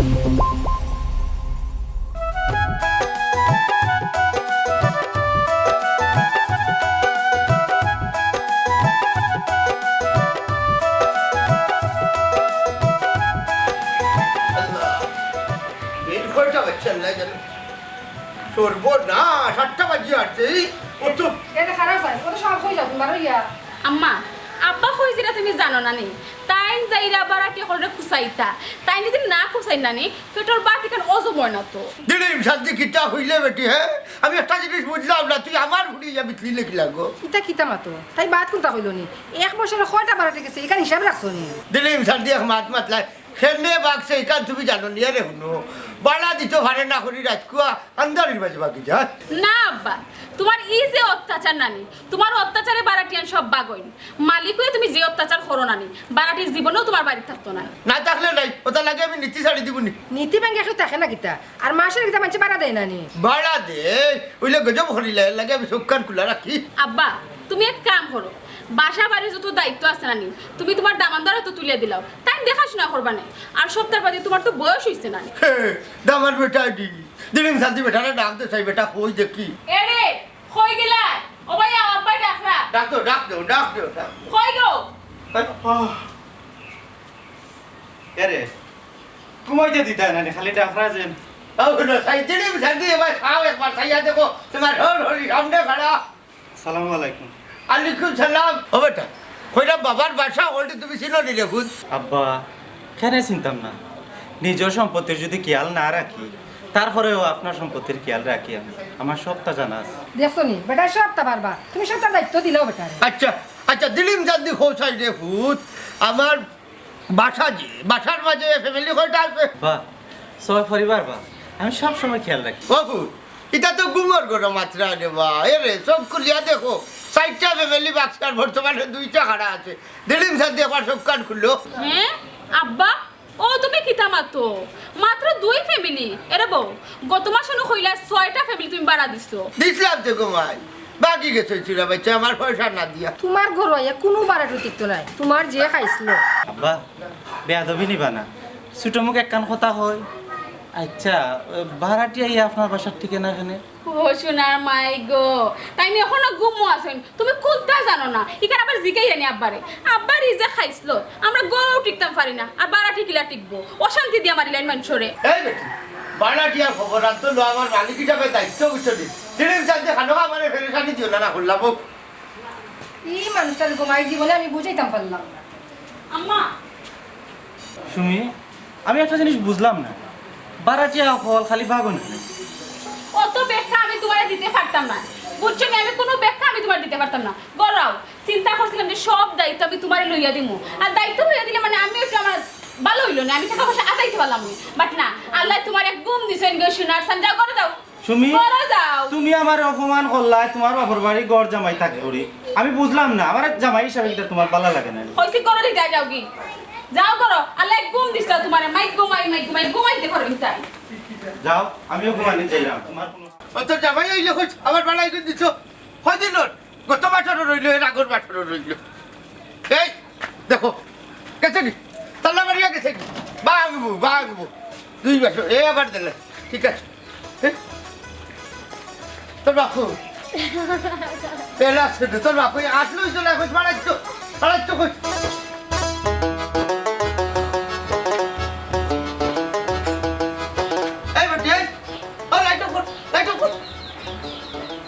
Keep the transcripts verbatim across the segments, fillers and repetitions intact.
আল্লাহ, দিন কয়টা বাজছে আল্লাহ জানে। সর্বনাশ, সাতটা বাজিয়া আছে। এই, ও তো এটা খারাপ হয়, ও তো সব হয়ে যাবে, বারো ইয়া। আম্মা, আব্বা কই যেটা তুমি জানো না নি? তাইন যাইরা বারাটি হকলরে খুঁচাইতা। তাইন যদি না খুঁচাইন না নি, পেটর ভাত ইখান হজম অয় না তো। দিলিম শান্তি কিতা হইলে বেটি, হে? আমি একটা জিনিস বুঝলাম না, তুই আমার ফুড়ি ইয়া বিতলি লেখি লাগো। ইতা কিতা মাতো? তাই ভাত কুনটা কইলো নি? এক বছরে কয়টা বারাটি গেছে, ইখান হিসাব রাখছো নি? দিলিম শান্তি এক মাত মাতলায়, কেনে বাগছে ইখান তুমি জানো নি? আরে হুনো, বাড়া দিতো পারে না করি রাইতকুয়া আন্দারির মাঝে বাগি যায়। না আব্বা, তুমার ই যে অত্যাচার নানি, তুমার অত্যাচারে বারাটিয়ান সব বাগইন। মালিক অইয়া তুমি যে অত্যাচার করো নানি, বারাটির জীবনেও তুমার বাড়িত থাকতো নায়। না থাকলে নাই, ওটা লাগে আমি নীতি ছাড়ি দিবো নি। নীতি ভাঙ্গিয়া কেউ থাকে না কিতা? আর মাসর কিতা মানষে বাড়া দেয় না নি? বাড়া দে, অইলে গজব করিলে, এর লাগে আমি চোখ কান খুলা রাখি। আব্বা, তুমি এক কাম করো, বাসা বাড়ির যত দায়িত্ব আছে নানি, তুমি তুমার দামান্দরে তো তুলিয়া দিলাও, তাইন দেখাশোনা করবা নে। আর সপ্তাহ বাদে তুমার তো বয়স অইছে নানি। হে, দামান বেটা দি, দিলিম শান্তি বেটারে ডাক দে, চাই বেটা কই দেখি। এরে, কই গেলা? ও ভাই, আমার ভাই ডাকরা। ডাক দে, ডাক দে, ডাক দে, ডাক দে। কই গো? আহ। এরে, ঘুমাইতে দিতা না নি, খালি ডাকরা যেন। ও হুনো, চাই দিলিম শান্তি, এবার খাও একবার, চাইয়া দেখো, তুমার হর হরি সামনে খাড়া। সালামু আলাইকুম। আলাইকুম সালাম। ও বেটা, কইরাম বাবার বাসা, ওটা তুমি চিনো নি রে খুদ? আব্বা, কেনে চিনতাম না? নিজর সম্পত্তির যদি খেয়াল না রাখি, তারপরেও আপনার সম্পত্তির খেয়াল রাখি আমি। আমার সবটা জানা আছে। দেখছো নি, বেটায় সবটা পারবা। তুমি সবটা দায়িত্ব দিলাও বেটারে। আচ্ছা, আচ্ছা, দিলিম শান্তি কও চাই রে খুদ। আমার বাসা যে, বাসার মাঝে family কয়টা আছে? বা, ছয় পরিবার বা। আমি সব সময় খেয়াল রাখি। বাবু, ইটা তো ঘুমর ঘোর মাত্রা রে বা। এরে, চোখ খুলিয়া দেখো, চাইরটা family বাক্সার বর্তমানে দুইটা খাড়া আছে। দিলিম শান্তি একবার চোখ কান খুলো। হে, আব্বা, ও তুমি কিতা মাতো? মাত্র দুই family। এরে বউ, গত মাসে নু কইলা ছয়টা family তুমি বাড়া দিছো। দিছলাম তো গো মাই। বাকি গেছে চুরা বাচ্চা আমার পয়সা না দিয়া। তুমার ঘরো আইয়া কুনু বাড়াটু টিকতো নায়, তুমার যে খাইছলো। আব্বা, বেয়াদবি নিবা না, ছোট মুখ একখান কথা কই। আচ্ছা, বাড়াটি আইয়া আপনার বাসার ঠিকানা কেনে? ও সোনার মাই গো, তাইন এখনো ঘুমো আছইন, তুমি কুনতা জানো না? ইখান আবার জিগাইরায় নি আব্বারে। আব্বার ই যে খাইছলো, আমরা ঘরো টিকতাম পারি না, আর বাড়াটি কিলা টিকবো? অশান্তি দিয়া মারিলাইন মানষরে। এই বেটি, বাড়াটিয়ার খবর আর তো লো, আমার মালিক হিসাবে দায়িত্ব বুঝছো নি? দিলিম শান্তি খানো আমারে পেরেশানি দিও না, না করলাম ও। ই মানুষটার ঘুমাই জীবনে আমি বুঝাইতাম পারলাম না। আম্মা। সুমি, আমি একটা জিনিস বুঝলাম না, বাড়াটিয়া হকল খালি বাগন। অত ব্যাখ্যা আমি তুমারে দিতে পারতাম না, বুঝছো নি? আমি কুনু ব্যাখ্যা আমি তুমারে দিতে পারতাম না। ঘরো আও, চিন্তা করছিলাম যে সব দায়িত্ব আমি তুমারে লইয়া দিমু, আর দায়িত্ব লইয়া দিলে মানে আমি একটু আমার ভালো অইলো না, আমি টাকা পয়সা আদাইতে পারলাম না। But না, আল্লায় তুমারে এক ঘুম দিছইন গো সোনার চান, যাও ঘরো যাও। সুমি, ঘরো যাও। তুমি আমারে অপমান করলায়, তুমার বাপর বাড়ি ঘর জামাই থাকি করি। আমি বুঝলাম না, আমার জামাই হিসাবে ইটা তুমার ভালা লাগে না। কইছি ঘরো যাইতায়, যাওগি। যাও ঘরো, আল্লায় এক ঘুম দিছলা তুমারে, মাই ঘুমাই, মাই ঘুমাই, ঘুমাইতে পারো ইতায়। যাও, আমিও ঘুমানি যাইরাম। তুমার কুনু ও তো জামাই অইলে কইছ, আমার বাড়াই করে দিছো। কয়দিন ওর? গত বছরও রইলো, এর আগর বছরও রইলো। এই, দেখো, গেছে কি? তালা মারিয়া গেছে কি? ভাঙবো, ভাঙবো। দুই বছর, এ আবার দিলে। ঠিক আছে। এ? তোর বাপু। পেলা আসছে তো, তোর বাপু। আসলো, ওই তো না, কই, পালাইছ, পালাইছ, কই? এই বেটি, এই। ও, light off কর, light off কর।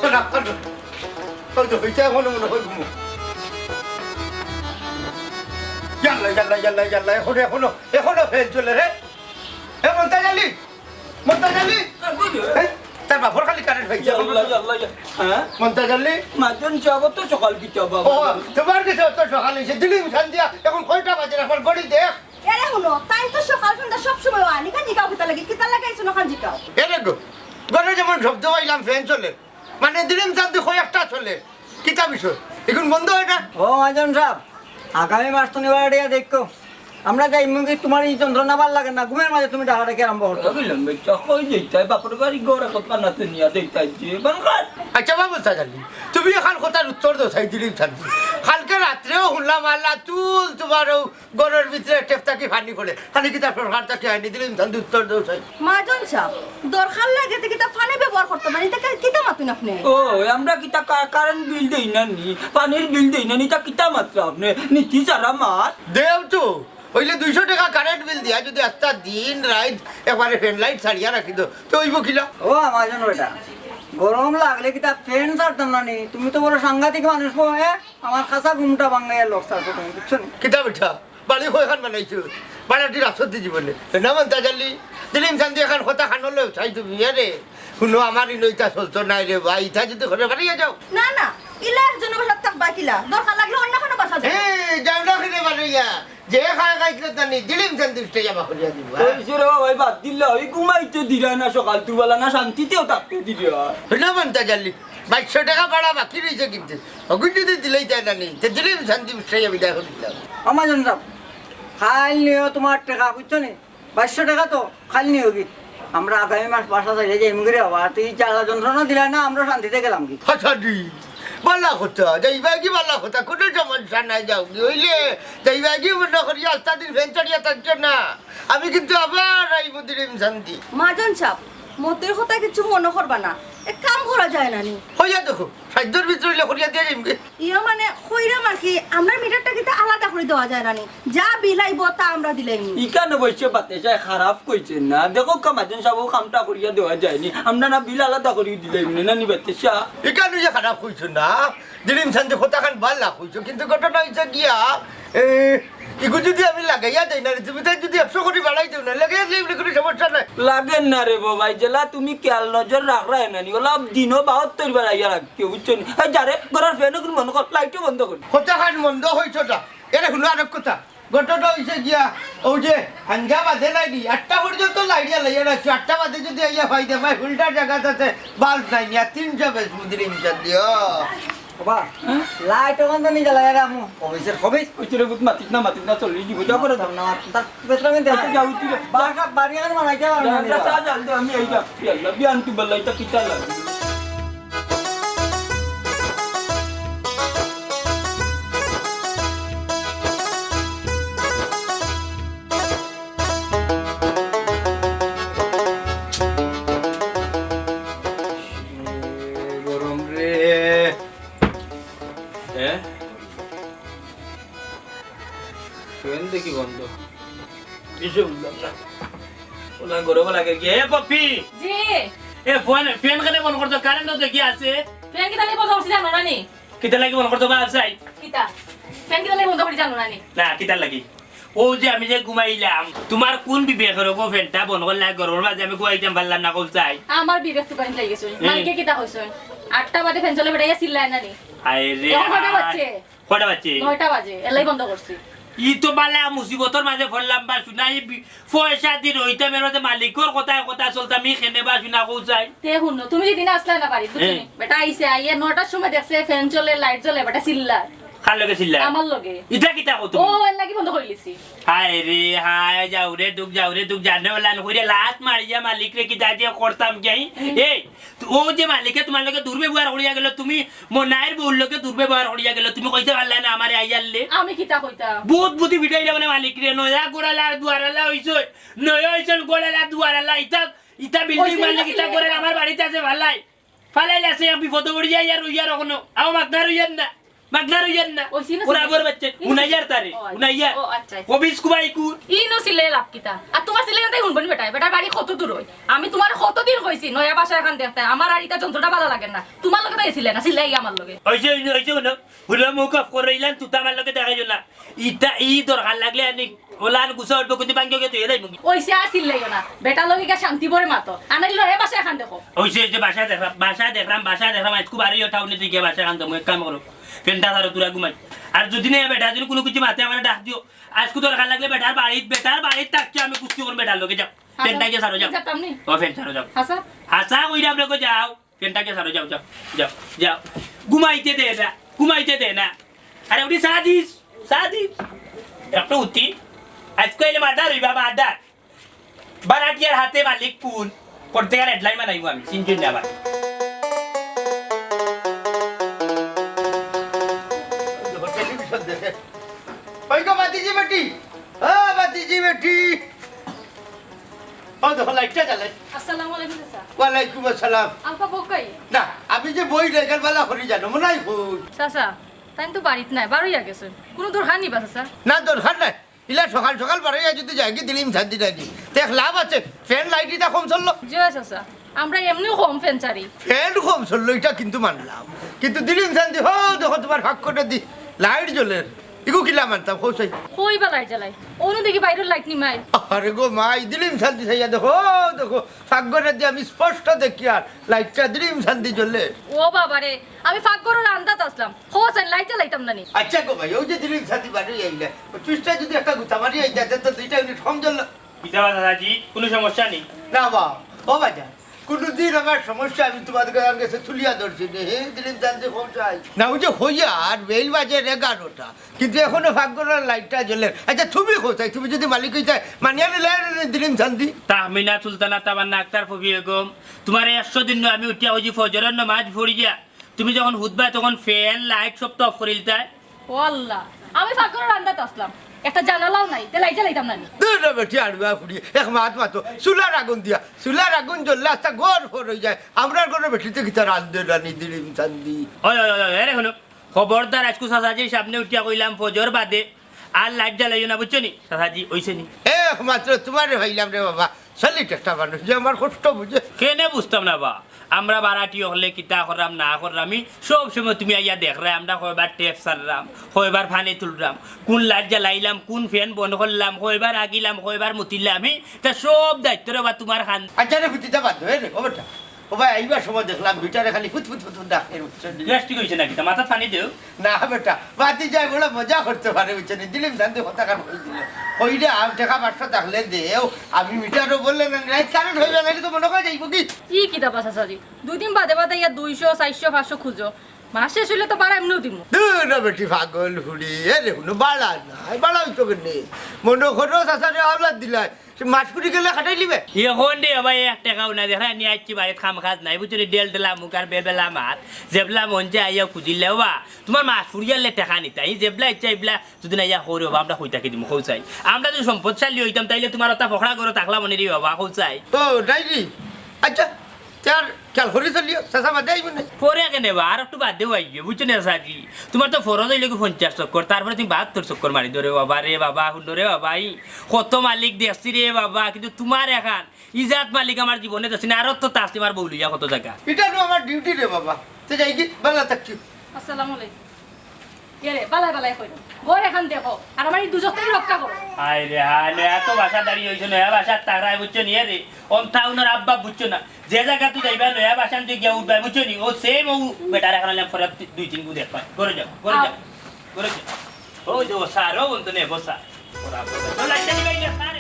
ও, না, কর। ওই তো, ওইটা এখনো মনে হয় ঘুমো। ইয়াল্লা, ইয়াল্লা, ইয়াল্লা, ইয়াল্লা, এখনো, এখনো, এখনো fan চলে রে। এ, মন্তাজ আলী, মন্তাজ আলী। এই, তার বাপর খালি current হয়েছে। ইয়াল্লা, ইয়াল্লা, ইয়াল্লা। হ্যাঁ? মন্তাজ আলী। মাজন যাবো তো সকাল কিতা বাবা। ও, তোমার কাছে অত সকাল হয়েছে, দিলিম শান্তি দিয়া, এখন কয়টা বাজে? এখন ঘড়ি দেখ। এরে হুনো, তাইন তো সকাল সন্ধ্যা সব সময় আন, ইখান জিকাও কিতা লাগি? কিতা লাগি আইছো না, ইখান জিকাও। এরে গো, ঘরে যেমন শব্দ পাইলাম, fan চলে। মানে দিলিম শান্তি কয় একটা চলে। কিতা বিষয়? এখন বন্ধ হয় না? ও মাজন সাব, আগামী মাস তো নিবার আড়িয়া দেখো। আমরা যাইমুগি, তুমার ই যন্ত্রণা ভালা লাগে না, ঘুমের মাঝে তুমি ডাকাডাকি আরম্ভ করছো। কইলাম, বেটা, কই যাইতায়? বাপর বাড়ি ঘর একখান আছে নিয়া যাইতায় যে, বাঙ্গাল। আচ্ছা বাবু, তা জানি, তুমি অখন কথার উত্তর দেও চাই, দিলিম শান্তি। কালকে রাত্রেও হুনলাম, আল্লাহ তুল, তুমার অউ ঘরর ভিতরে টেপ থাকি পানি পড়ে। পানি কিতা সরকার থাকি আইনি, দিলিম শান্তি, উত্তর দেও চাই। মহাজন সাব, দরকার লাগে তে কিতা পানি ব্যবহার করতাম না, ইতা কিতা মাতুন আপনে? ও, আমরা কিতা কা-, কারেন্ট বিল দেই না নি, পানির বিল দেই না নি, ইতা কিতা মাতরা আপনে? নীতি ছাড়া মাত। দেও তো, অইলে দুইশো টেকা কারেন্ট বিল দিয়া যুদি আস্তা দিন রাইত একবারে ফ্যান লাইট ছাড়িয়া রাখি দেও, তে অইবো কিলা? ও মহাজন বেটা, গরম লাগলে কিতা ফ্যান ছাড়তাম না নি? তুমি তো বড় সাংঘাতিক মানুষ গো, হে? আমার খাসা ঘুমটা ভাঙ্গাইয়া লগ ছাড়ছো তুমি, বুঝছো নি? কিতা বেটা? বাড়ি কয়খান বানাইছো? বাড়াটি রাসত দি জীবনে। না মানতা জানলি? দিলিম শান্তি অখন কথা খানো লও, চাই তুমি, আরে। হুনো, আমার ইনো ইতা চলতো নায় রে ভাই, ইতা যুদি করে বাড়িয়া যাও। না, না, ইলা একজনর বাসাত থাকবা কিলা? দরকার লাগলে অন্য কুনু বাসাত যাও। হে, যাও না কিনে বাড়িয়া। যে খায় খাইছিল তা নি, দিলিম শান্তি উঠে যাবা করিয়া দিবা। অইছে রে ভাই, বাদ দিলা, অউ ঘুমাইতে দিরা না, সকাল তুবালা না, শান্তিতেও থাকতে দিরা। হুনো মানতা জানলি? বাইশশো টেকা ভাড়া বাকি রইছে কিন্তু। অগুন যুদি দিলাইতায় না নি, তে দিলিম শান্তি উঠাইয়া বিদায় করি দিলাম। ও মহাজন সাব, কাইল নিও তুমার টেকা, বুঝছো নি? বাইশশো টেকা তো, কাইল নিওগি। আমরা আগামী মাস বাসা ছাড়িয়া যাইমুগি রে বাবা। তুমি জ্বালা যন্ত্রণা দিলায় না, আমরা শান্তিতে গেলামগি। হাসাদি, ভালা কথা, যাইবায়গি ভালা কথা, কুনু সমস্যা নাই, যাওগি। অইলে যাইবায়গি মনো করিয়া আস্তা দিন ফ্যান ছাড়িয়া থাকিও না। আমি কিন্তু আবার আইমু দিলিম শান্তি। মহাজন সাব, মতির কথা কিচ্ছু মনো করবা না, এক কাম করা যায় না নি? অইয়া দেখো, সাধ্যর ভিতরে অইলে করিয়া দিয়া যাইমুগি। ইয়ে মানে, কইরাম আর কি, আমরার মিটারটা কিতা আলাদা করি দেওয়া যায় না নি? যা বিল আইবো, তা আমরা দিলাইমু। ইখান অবশ্য বাতেশায় খারাপ কইছে না। দেখো কা মহাজন সাব, অউ কামটা করিয়া দেওয়া যায় নি। আমরা না বিল আলাদা করি দিলাইমু নে, না নি বাতেশা? ইখান অইয়া খারাপ কইছো না। দিলিম শান্তি কথাখান ভালা কইছো, কিন্তু ঘটনা অইছে গিয়া, এ, ইগু যুদি আমি লাগাইয়া দেই না রে, তুমি তাই যুদি একশো করি বাড়াই দেও না, লাগাইয়া দিলে কুনু সমস্যা নাই। লাগে না রে বাবা, যেলা তুমি খেয়াল নজর রাখরায় না নি, অলা দিনো বাহাত্তর বার আইয়া লাগে, বুঝছো নি? এই যা রে, ঘরর ফ্যান অগুন বন্ধ কর, লাইটও বন্ধ কর। কথাখান বন্ধ অইছে না। এরে হুনো আরক কথা, ঘটনা অইছে গিয়া, অউ যে হাঞ্জা বাজে নাই নি, আটটা পর্যন্ত লাইট জ্বালাইয়া রাখছি, আটটা বাদে যুদি আইয়া পাই দে, ভাই, ফিল্টার জাগাত আছে, বাল্ব নাই নি, আর তিনশো বেশ মুদির ইনশাল দিও। বাবা, হ্যাঁ? লাইট অখান তো নি জ্বালাইয়া রাখমু। অফিসের খবিস। ওই তোরে বুত মাতিস না, মাতিস না, চল্লিশ দিব, যা করে দে। মাততাম না, মাততাম, তার বেতন আমি দেব। আচ্ছা, যাও, তুই যা। বাসা, বাড়ি আর বানাইতে পারবো না, বাসা যা। চা জানতো আমি এই যা। ইয়াল্লা, বিয়ান তুই বললাই, তা কিতা লাগে? গরম রে। এ? ফ্যান দেখি বন্ধ। কিছু বুঝলাম না। ওলা গরম লাগে কি? এ পপি! জি। এ ফ্যান, ফ্যান কেনে বন্ধ করছো? কারেন্ট তো দেখি আছে। ফ্যান কিতা লাগি বন্ধ করছি জানো না নি? কিতা লাগি বন্ধ করছো বা চাই? কিতা? ফ্যান কিতা লাগি বন্ধ করি জানো না নি? না, কিতা লাগি? অউ যে আমি যে ঘুমাইলাম, তুমার কুন বিবেকে রে গো ফ্যানটা বন্ধ করলা? গরমর মাঝে আমি ঘুমাইতাম পারলাম না, কও চাই। আমার বিবেক তুকানিত লাগি গেছে। হুম। মালিকে কিতা কইছে? আটটা বাদে ফ্যান চলে বেটাইয়া চিল্লায় না নি? আরে অখন কয়টা আ- বাজছে? কয়টা বাজছে? নয়টা বাজে, এলাই বন্ধ করছি। ই তো বালা মুসিবতর মাঝে পড়লাম বা শুনা, ই বি- পয়সা দি রইতাম, এর মাঝে মালিকর কথায় কথা চলতাম, ই কেনে বা শুনা কও চাই। তে হুনো, তুমি যেদিন আসলা না বাড়িত, বুঝছো নি? হ্যাঁ। বেটা আইছে, আইয়া নয়টার সময় দেখছে ফ্যান চলে, লাইট জ্বলে, বেটা চিল্লার। কার লগে চিল্লার? আমার লগে। ইটা কিতা কও তুমি? ও, এর লাগি বন্ধ করি লিছি। হায় রে হায়, যাও রে দুখ, যাও রে দুখ, জানে ওলান কইরে লাত মারিয়া মালিকরে কিতা যে করতাম কি? হুম। এই, অউ যে মালিকে তুমার লগে দুর্ব্যবহার করিয়া গেল, তুমি মনাইর বউর লগে দুর্ব্যবহার করিয়া গেল, তুমি কইতে পারলায় না আমারে আইয়ারলে? আমি কিতা কইতাম? বুত বুতি ফিটাইলা মানে মালিকরে, নয়া ঘরআলা দুয়ারআলা অইছে, নয়া অইছইন ঘরআলা দুয়ারআলা, ইতা, ইতা বিল্ডিং মালিক, ইতা ঘরর আমার বাড়িত আছে ফালাই। ফালাইলা আছে এক বিপদো পড়িয়া ইয়ার অইয়ার অখনো। আও মাতনা রইয়ার না। মাতনা রইয়ার না। ওই সিনো ওরা সিনো। আবার বাচ্চা। ইনো হুনাইয়ার তারে। ও আচ্ছা। হুনাইয়ার। ও আচ্ছা, আচ্ছা। কবিস কুবাই কুর। ইনো সিলে লাভ কিতা? আর তুমার সিলে তাই হুনবো নি বেটায়? বেটার বাড়ি কত দূর অয়? আমি তুমারে কতদিন কইছি, নয়া বাসা এখান দেখতে। আমার আর ইতা যন্ত্রটা ভালা লাগে না। তুমার লগে তো এসিলে না, সিলাই আমার লগে। অইছে, অইছে, অইছে, হুনো। হুনো, মুখ off করে ইলান, তুতা আমার লগে দেখাইও না। ইতা, ই দরকার লাগলে আনি, ওলান গুছা উঠবো, কিন্তু ভাঙ্গি গিয়ে তুই এলাই মুগি। অইছে, আর সিল্লাইও না। বেটার লগে গিয়া শান্তি ভরে মাতো। আনাইলে নয়া বাসা এখান দেখো। অইছে, অইছে, বাসা দেখরাম, বাসা দেখরাম, বাসা দেখরাম। আইজকু বারইও টাউনে তুই গিয়া বাসা এখান দেখো, এক কাম করো। ফ্যানটা ছাড়ো, তুরা ঘুমাই। আর যুদি না বেটা, যুদি কুনু কিছু মাতে আমারে ডাক দিও। আইজকু দরকার লাগলে বেটার বাড়িত, বেটার বাড়িত থাকি আমি কুস্তি করমু বেটার লগে, যাও। আচ্ছা, ফ্যানটা গিয়া ছাড়ো, যাও। যাও, যাও, যাও। ও, ফ্যান ছাড়ো, যাও। আচ্ছা। হাছা কইরাম রে গো, যাও। ফ্যানটা গিয়া ছাড়ো, যাও, যাও, যাও, যাও। ঘুমাইতে দে না, ঘুমাইতে দে না। আরে উঠি চা দিস, চা দিস। একটা উঠি। আইজকু অইলে মার্ডার অইবা, মার্ডার। ভাড়াটিয়ার হাতে মালিক খুন। পড়তে গেলে হেডলাইন বানাইমু আমি, চিনছইন না আবার। টেলিভিশন দেখে। ওই গো, বাতিজি বেটি। ও, বাতিজি বেটি। ও, দেখো, লাইটটা জ্বালাই। আসসালামু আলাইকুম, চাচা। ওয়ালাইকুম আসসালাম। আলফা বউক্কা কই? না, আমি যে বই রেগার বালা করি জানো, মনে হয় বই। চাচা, তাইন তো বাড়িত নাই, বারইয়া গেছইন। কুনু দরকার নি বা, চাচা? না, দরকার নাই। ইলা সকাল সকাল বারইয়া যদি যাইগি দিলিম শান্তি থাকি, তে এক লাভ আছে। ফ্যান লাইট ইতা কম চললো। জি অয় চাচা, আমরা এমনেউ কম ফ্যান ছাড়ি। ফ্যান কম চললো, ইটা কিন্তু মানলাম, কিন্তু দিলিম শান্তি, হো দেখো তুমার ফাক্করেদি লাইট জ্বলের। ইগু কিলা মানতাম, কও চাই। কই বা লাইট জ্বালাই? অনো দেখি বাইরর লাইট নিমাই। আরে গো মাই, দিলিম শান্তি চাইয়া দেখো, দেখো, ফাক্করেদি আমি স্পষ্ট দেখিয়ার লাইটটা দিলিম শান্তি জ্বলের। ও বাবা রে, আমি ফাক্করর আন্দাত আছলাম। কও চাই, লাইট জ্বালাইতাম না নি? আচ্ছা গো ভাই, অউ যে দিলিম শান্তি বাড়ি আইলে, অউ সুইচটা যদি একটা গুতা মারি আইতা, তে তো দুইটা ইউনিট কম জ্বললো। কিতা বা চাচাজি, কুনু সমস্যা নি? না বা, ও বাজান, কুনুদিন আমার সমস্যা আমি তুমার গেছে তুলিয়া ধরছি নি, হে দিলিম শান্তি কও চাই। না, অউ যে কইয়ার বেইল বাজের এগারোটা, কিন্তু অখনো ফাক্করর লাইটটা জ্বলের। আচ্ছা, তুমি কও চাই, তুমি যদি মালিক অইতায়, মানিয়া নিলায় নি দিলিম শান্তি। তাহমিনা সুলতানা, তামান্না আক্তার, ফবি বেগম, তুমারে একশো দিন নু আমি উঠিয়া কইছি ফজরর নমাজ পড়িয়া, তুমি যখন হুতবায় তখন ফ্যান, লাইট সব তো অফ করিলতায়। ও আল্লাহ, আমি ফাক্করর আন্দাত আছলাম, একটা জানালাও নাই, তে লাইট জ্বালাইতাম না নি? দুরো বেটি আড়ুয়া ফুড়ি, এক মাত মাতো, চুলার আগুন দিয়া, চুলার আগুন জ্বললে আস্তা ঘর ফর অইযায়, আমরার ঘরর বেটিতে কিতা রান্ধে না নি দিলিম শান্তি। ওই, ওই, ওই, ওই, এরে হুনো, খবরদার আইজকু চাচাজির সামনে উঠিয়া কইলাম ফজর বাদে আর লাইট জ্বালাইও না, বুঝছো নি? চাচাজি, অইছে নি? একমাত্র তুমারে পাইলাম রে বাবা, সলিড একটা মানুষ যে আমার কষ্ট বুঝে। কেনে বুঝতাম না বা, আমরা ভাড়াটি অকলে কিতা কররাম না কররাম, ই সব সময় তুমি আইয়া দেখরায়, আমরা কয়বার ট্যাপ ছাড়রাম, কয়বার পানি তুলরাম, কুন লাইট জ্বালাইলাম, কুন ফ্যান বন্ধ করলাম, কয়বার আগিলাম, কয়বার মুতিলাম, ই তা সব দায়িত্ব রে বা তুমার খান। আচ্ছা রে, ফুতিতা বাদ দে রে, ও বেটা। ও ভাই, আইবার সময় দেখলাম মিটারে খালি ফুত ফুত ফুত ফুত ডাকের, বুঝছো নি? গ্যাস্ট্রিক অইছে নাকি? তা মাথাত পানি দেও। না বেটা, বাতি যায় বড় মজা করতে পারে, বুঝছো নি? দিলিম শান্তি কথা কান কই দিল। কইরা আম টেকা পাঁচশো থাকলে দেও, আমি মিটারও বললে না, রাইত কারেন্ট অইবে, নাইলে তো মনো কয় যাইবো কি? ই কিতা বা চাচাজি? দুই দিন বাদে বাদে ইয়া দুইশো, চাইরশো, পাঁচশো খুঁজো। মাস শেষ অইলে তো ভাড়া এমনেউ দিমু। দুরো বেটি পাগল ফুড়ি, এরে হুনো ভাড়া নাই, ভাড়া অইতো কেনে? মনো করো চাচারে আওলাদ দিলায়, সে মাস ফুরি গেলে খাটাই লিবে। ইয়ে হন দে বাবা, এক টেকাও নাই, দেখরায় নি আইছি বাড়িত কাম কাজ নাই, বুঝছো নি? ডেল ডেলা মুখ আর বেবেলা মাত, যেবলা মন চায় আইয়া খুজিলে বাবা, তুমার মাস ফুরিয়ালে টেকা নিতা, ই যেবলা ইচ্ছা ইবলা যদি না ইয়া কও রে বাবা, আমরা কই থাকি দিমু, কও চাই। আমরা যদি সম্পদশালী অইতাম, তাইলে তুমার অতা ফকড়া ঘরো থাকলাম অনে রে বাবা, কও চাই। ও, ডায়েরি? আচ্ছা, তে আর খেয়াল করি চলিও, চাচা বাদে আইবো না। পরে কেনে বা, আর একটু বাদে আইবে, বুঝছো নি চাচাজি? তুমার তো ফরজ অইলো কি পঞ্চাশ চক্কর, তারপরে তুমি বাহাত্তর চক্কর মারি দেও রে বাবা, রে বাবা, হুনো রে বাবা, ই কত মালিক দেখছি রে বাবা, কিন্তু তুমার এখান ইজাত মালিক আমার জীবনে দেখছি না, আরো তো তাস তুমার বউ লইয়া কত জাগা। ইটা তো আমার ডিউটি রে বাবা, তে যাইগি, ভালা থাকছি। আসসালামু আলাইকুম। এরে, বালায় বালায় কইরো। ঘর এখান দেখো, আর আমার ই দুজখ থাকি রক্ষা করো। হায় রে হায়, নয়া তো বাসাদারি অইছো, নয়া বাসাত থাকরায়, বুঝছো নি? এরে, অন টাউনর আব্বা, বুঝছো না? যে জাগাত যাইবা, নয়া বাসাত গিয়া উঠবা, বুঝছো নি? ও সেম ও বেটার এখান অইলাম, ফরাত দুই তিন গু দেখবা। ঘরো যাও, ঘরো যাও, ঘরো যাও। ও যে ও স্যার, ও বন্ধু নে, বসা। ওরা বসা। ও লাইটটা নিবাই না, স্যার।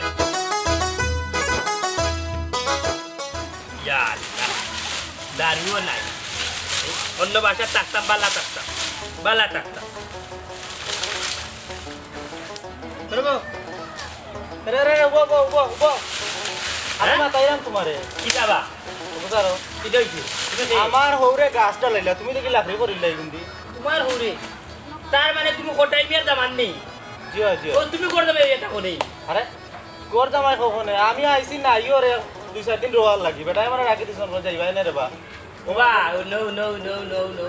ইয়া আল্লাহ, দাড়িও নাই। অন্য বাসাত থাকতাম, বালা থাকতাম, বালা থাকতাম। আরে বাবা, আরে, আরে, আরে, উবা, উবা, উবা, উবা। আমি হ্যাঁ? মাতাইলাম তুমারে। কিতা বা? বুঝারো? কিতা অইছে? কিতা অইছে? আমার হউরে গাছটা লাইলা, তুমি দেখি লাকড়ি করিলা এগুন দি। তুমার হউরে? তার মানে তুমি কটাই মিয়ার দামান নি? জি অয়, জি অয়। ও, তুমি করতে পারবে এটা কোনে? আরে, ঘর জামাই কখনে? আমি আইছি না, ইয়ো রে, দুই চাইর দিন রওয়ার লাগি। বেটায় আমারে রাখি দিছইন, ঘর যাইবায় না রে বা। ওবা, no, no, no, no, no।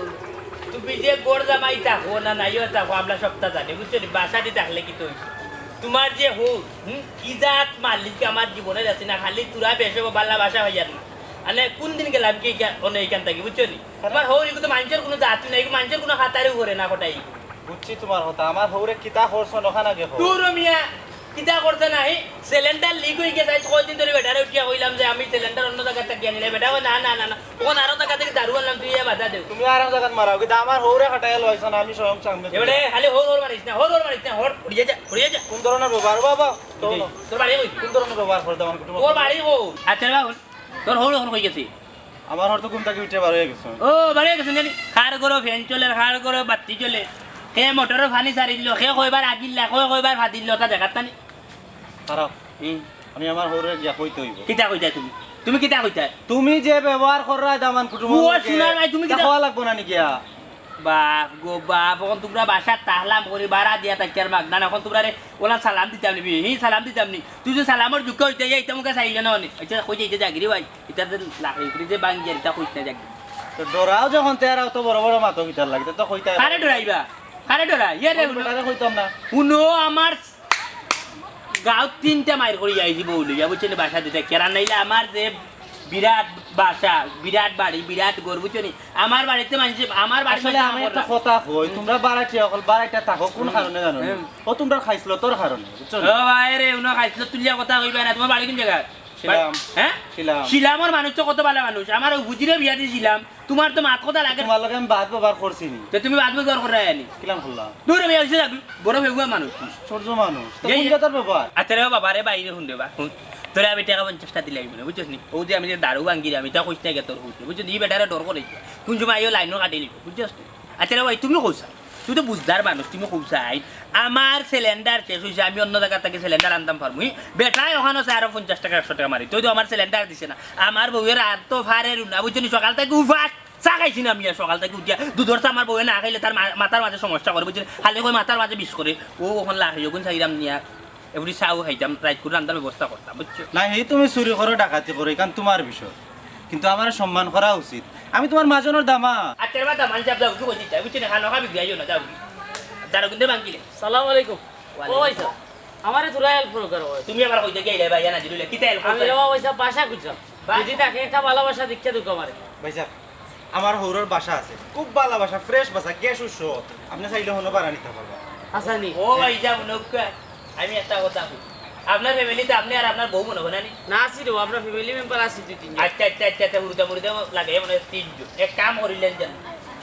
তুমি যে ঘর জামাই থাকো না, নাইও থাকো, আমরা সবটা জানি, বুঝছো নি? বাসাদি থাকলে কিতা অইছে? তুমার যে হউর, হুম, কি জাত মালিক আমার জীবনে দেখছি না, খালি তুরা বেশ ভালোবাসা অইয়ার না। মানে, কুন দিন গেলাম কি ইকা-, অনে ইখান থাকি, বুঝছো নি? তুমার হউর ইগু তো মানষর কুনু জাতই না, ইগু মানষর কুনু খাতারেও পড়ে না, কটাই। বুঝছি তুমার কথা। আমার হউরে কিতা করছইন অখান আগে কও। দূর মিয়া, কিতা করছে না, হে? সিলিন্ডার লিক অইগেছে, আইজ কয়দিন ধরি বেটারে উঠিয়া কইলাম যে আমি সিলিন্ডার অন্য জাগা থাকি আনিলাই, বেটা কয়, "না, না, না, না, অখন আরো জাগা থাকি দারু আনলাম, তুই ইয়া বাধা দেও।" তুমি আরো জাগাত মারাও, কিন্তু আমার হউরে খাটাইয়া লইছো না, আমি স্বয়ং সামনে। এবারে খালি হউর, হউর মারিস না, হউর, হউর মারিস না, হউর, উড়িয়া যা, উড়িয়া যা। কোন ধরনের ব্যবহার বাবা? তো এই, না। তোর বাড়ি কই? কোন ধরনের ব্যবহার করতে আমার কুটুম? তোর বাড়ি কই? আচ্ছা, বাবা, তোর হউর অখন কই গেছে? আমার হউর তো ঘুম থাকি উঠিয়া বার অইয়া গেছে। ও, বার অইয়া গেছে জানি। কার ঘরো ফ্যান চলের, কার ঘরো বাতি চলের। কে মোটরো পানি ছাড়িল, কে কয়বার আগিল, কে কয়বার ফাদিল, ওটা দেখার তানি। খারাপ। হুম। আমি আমার হউরে গিয়া কইতে অইবো। কিতা কইতায় তুমি? তুমি কিতা কইতায়? তুমি যে ব্যবহার কররায় দামান কুটুমর ও লগে, সোনার মাই, তুমি কিতা কওয়া লাগবো না নি গিয়া? বাপ গো বাপ, অখন তুমরা বাসাত থাকলাম করি, ভাড়া দিয়া থাকিয়ার মাগনা, অখন তুমরারে অলা সালাম দিতাম নি, হি সালাম দিতাম নি। তুই যে সালামর যোগ্য অইতে, এই ইতা মুখে চাইলে না অনে। আচ্ছা, কই যাইতে যাগি রে ভাই? ইতা যে লাকড়ি উকড়ি যে ভাঙ্গিয়ার, ইতা কইস না যাগি। তো ডরাও যখন, তে আর অত বড় বড় মাতো কিতার লাগি, তে তো কইতায়। কারে ডরাইবা? কারে ডরাই? ইয়ে রে, কোন বেটারে কইতাম না। হুনো, আমার গাঁওত তিনটা মাইর করি আইছি বউ লইয়া, বুঝছো নি? বাসা দিতে কেরা নাইলে আমার যে বিরাট বাসা, বিরাট বাড়ি, বিরাট ঘর, বুঝছো নি? আমার বাড়িতে মানষে, আমার বাড়ির আসলে মানষে আমি আমার একটা না। কথা কই, হুম। তোমরা বাড়াটিয়া অকল বাড়াইটা থাকো, কোন হুম। কারণে জানো নি? হুম। ও তোমরা খাইছলতর কারণে, বুঝছো নি? ও ভাই রে, উনো খাইছলতর তুলিয়া কথা কইবা না, তোমার বাড়ি কোন জায়গা? শিলাম। হ্যাঁ? শিলাম। শিলামর মানুষ তো কত ভালা মানুষ। আমার অউ বুজিরে বিয়া দিছিলাম, তোমার তো মাত কথা লাগে। তোমার লগে আমি বাদ ব্যবহার করছি নি। তো তুমি বাদ ব্যবহার কররায় নি? কিলান করলাম? দূর আমি অইছে যাবি, বড় বেগুয়া মানুষ। আশ্চর্য মানুষ। তো এই কোন যে জাতর ব্যবহার? আচ্ছা রে বাবা রে, বাইরে হুন রে বা, হুন। তোরে আমি টেকা পঞ্চাশটা দিলাই মনে, বুঝছস নি? অউ যে আমি যে দারু ভাঙ্গি রে, আমি তা কইস না গে তোর হুনতে, বুঝছস নি? ই বেটারে ডর করে, কোন সময় আইও লাইনও কাটি নিব, বুঝছস নি? আচ্ছা রে ভাই, তুমি কইছা, তুমি তো বুঝদার মানুষ, তুমি কইছাই, আমার সিলিন্ডার শেষ অইছে, আমি অন্য জাগা থাকি সিলিন্ডার আনতাম পারমু। ই বেটায় অখানো চায় আরো পঞ্চাশ টেকা, একশো টেকা মারি, তুই তো আমার সিলিন্ডার দিছে না। আমার বউয়ে রাত তো ফারের না, বুঝছো নি? সকাল থাকি উপাস, চা খাইছি না আমি আর সকাল থাকি উঠিয়া। দুধর চা আমার বউয়ে না খাইলে তার মা-, মাথার মাঝে সমস্যা করে, বুঝছো নি? খালি কয় মাথার মাঝে বিষ করে। ও অখন লাখাই অগুন চাইরাম নিয়া। এগুলি চাও খাইতাম, রাইত করে রান্দার ব্যবস্থা করতাম, বুঝছো? না, হে তুমি চুরি করো, ডাকাতি করো, ইখান তোমার বিষয়। কিন্তু আমারে সম্মান করা উচিত। আমি তোমার মাজনর দামা। আচ্ছা, এবার দামান সাহেব যাও, কি কইছি, যাও, বুঝছো নি? খানো খাবি গিয়া, যাও না, যাও। দারো কিন্তু ভাঙ্গিলে। সালাম আলাইকুম। ওয়ালাইকুম ও ভাই সাহেব, আমারে তোরা হেল্প করো, করো ভাই। তুমি আবার কইতে গেলে ভাই, না দিলে, কিতা হেল্প আমি করতে? রে বাবা, ওই সব বাসা খুঁজলাম। বাসা? যদি থাকে একটা ভালোবাসা দীক্ষা দুঃখ আমারে। ভাই সাহেব, আমার হউরর বাসা আছে, খুব ভালা বাসা, ফ্রেশ বাসা, গ্যাস উৎস। আপনি চাইলে হনো ভাড়া নিতে পারবা। আচ্ছা নি। ও ভাই যাও নৌকা, আমি একটা কথা কই, আপনার ফ্যামিলিতে আপনি আর আপনার বউ মনে হয় না নি? না আছি রে, আমরা ফ্যামিলি মেম্বার আছি দুই তিনজন। আচ্ছা আচ্ছা আচ্ছা আচ্ছা, হুরুতা মুরুতা লাগে মনে হয় তিনজন। এক কাম করিলেন যেন,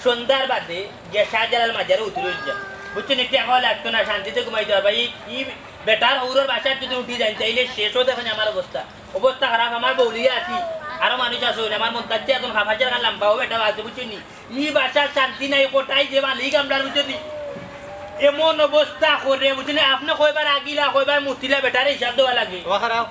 সন্ধ্যার বাদে গিয়া শাহজালাল মাজারে উতরি যান, বুঝছেন? একটু এখন লাগতো না, শান্তিতে ঘুমাইতে পারবা। এই, এই বেটার হউরর বাসায় যদি উঠি যাই, তাইলে শেষ হতে এখন আমার অবস্থা। অবস্থা খারাপ, আমার বউলিয়া আছি, আরো মানুষ আছে, আমার মন তাচ্ছে এখন খাফাইছে, এখন লাম্বাও বেটা আছে, বুঝছো নি? ই বাসার শান্তি নাই, কোটাই যে মালিক আমরার, বুঝছো নি? এমন অবস্থা করে, বুঝছো নি? আপনি কয়বার আগিলা, কয়বার মুতিলা, বেটারে হিসাব দেওয়া লাগে। ওবা খারাপ,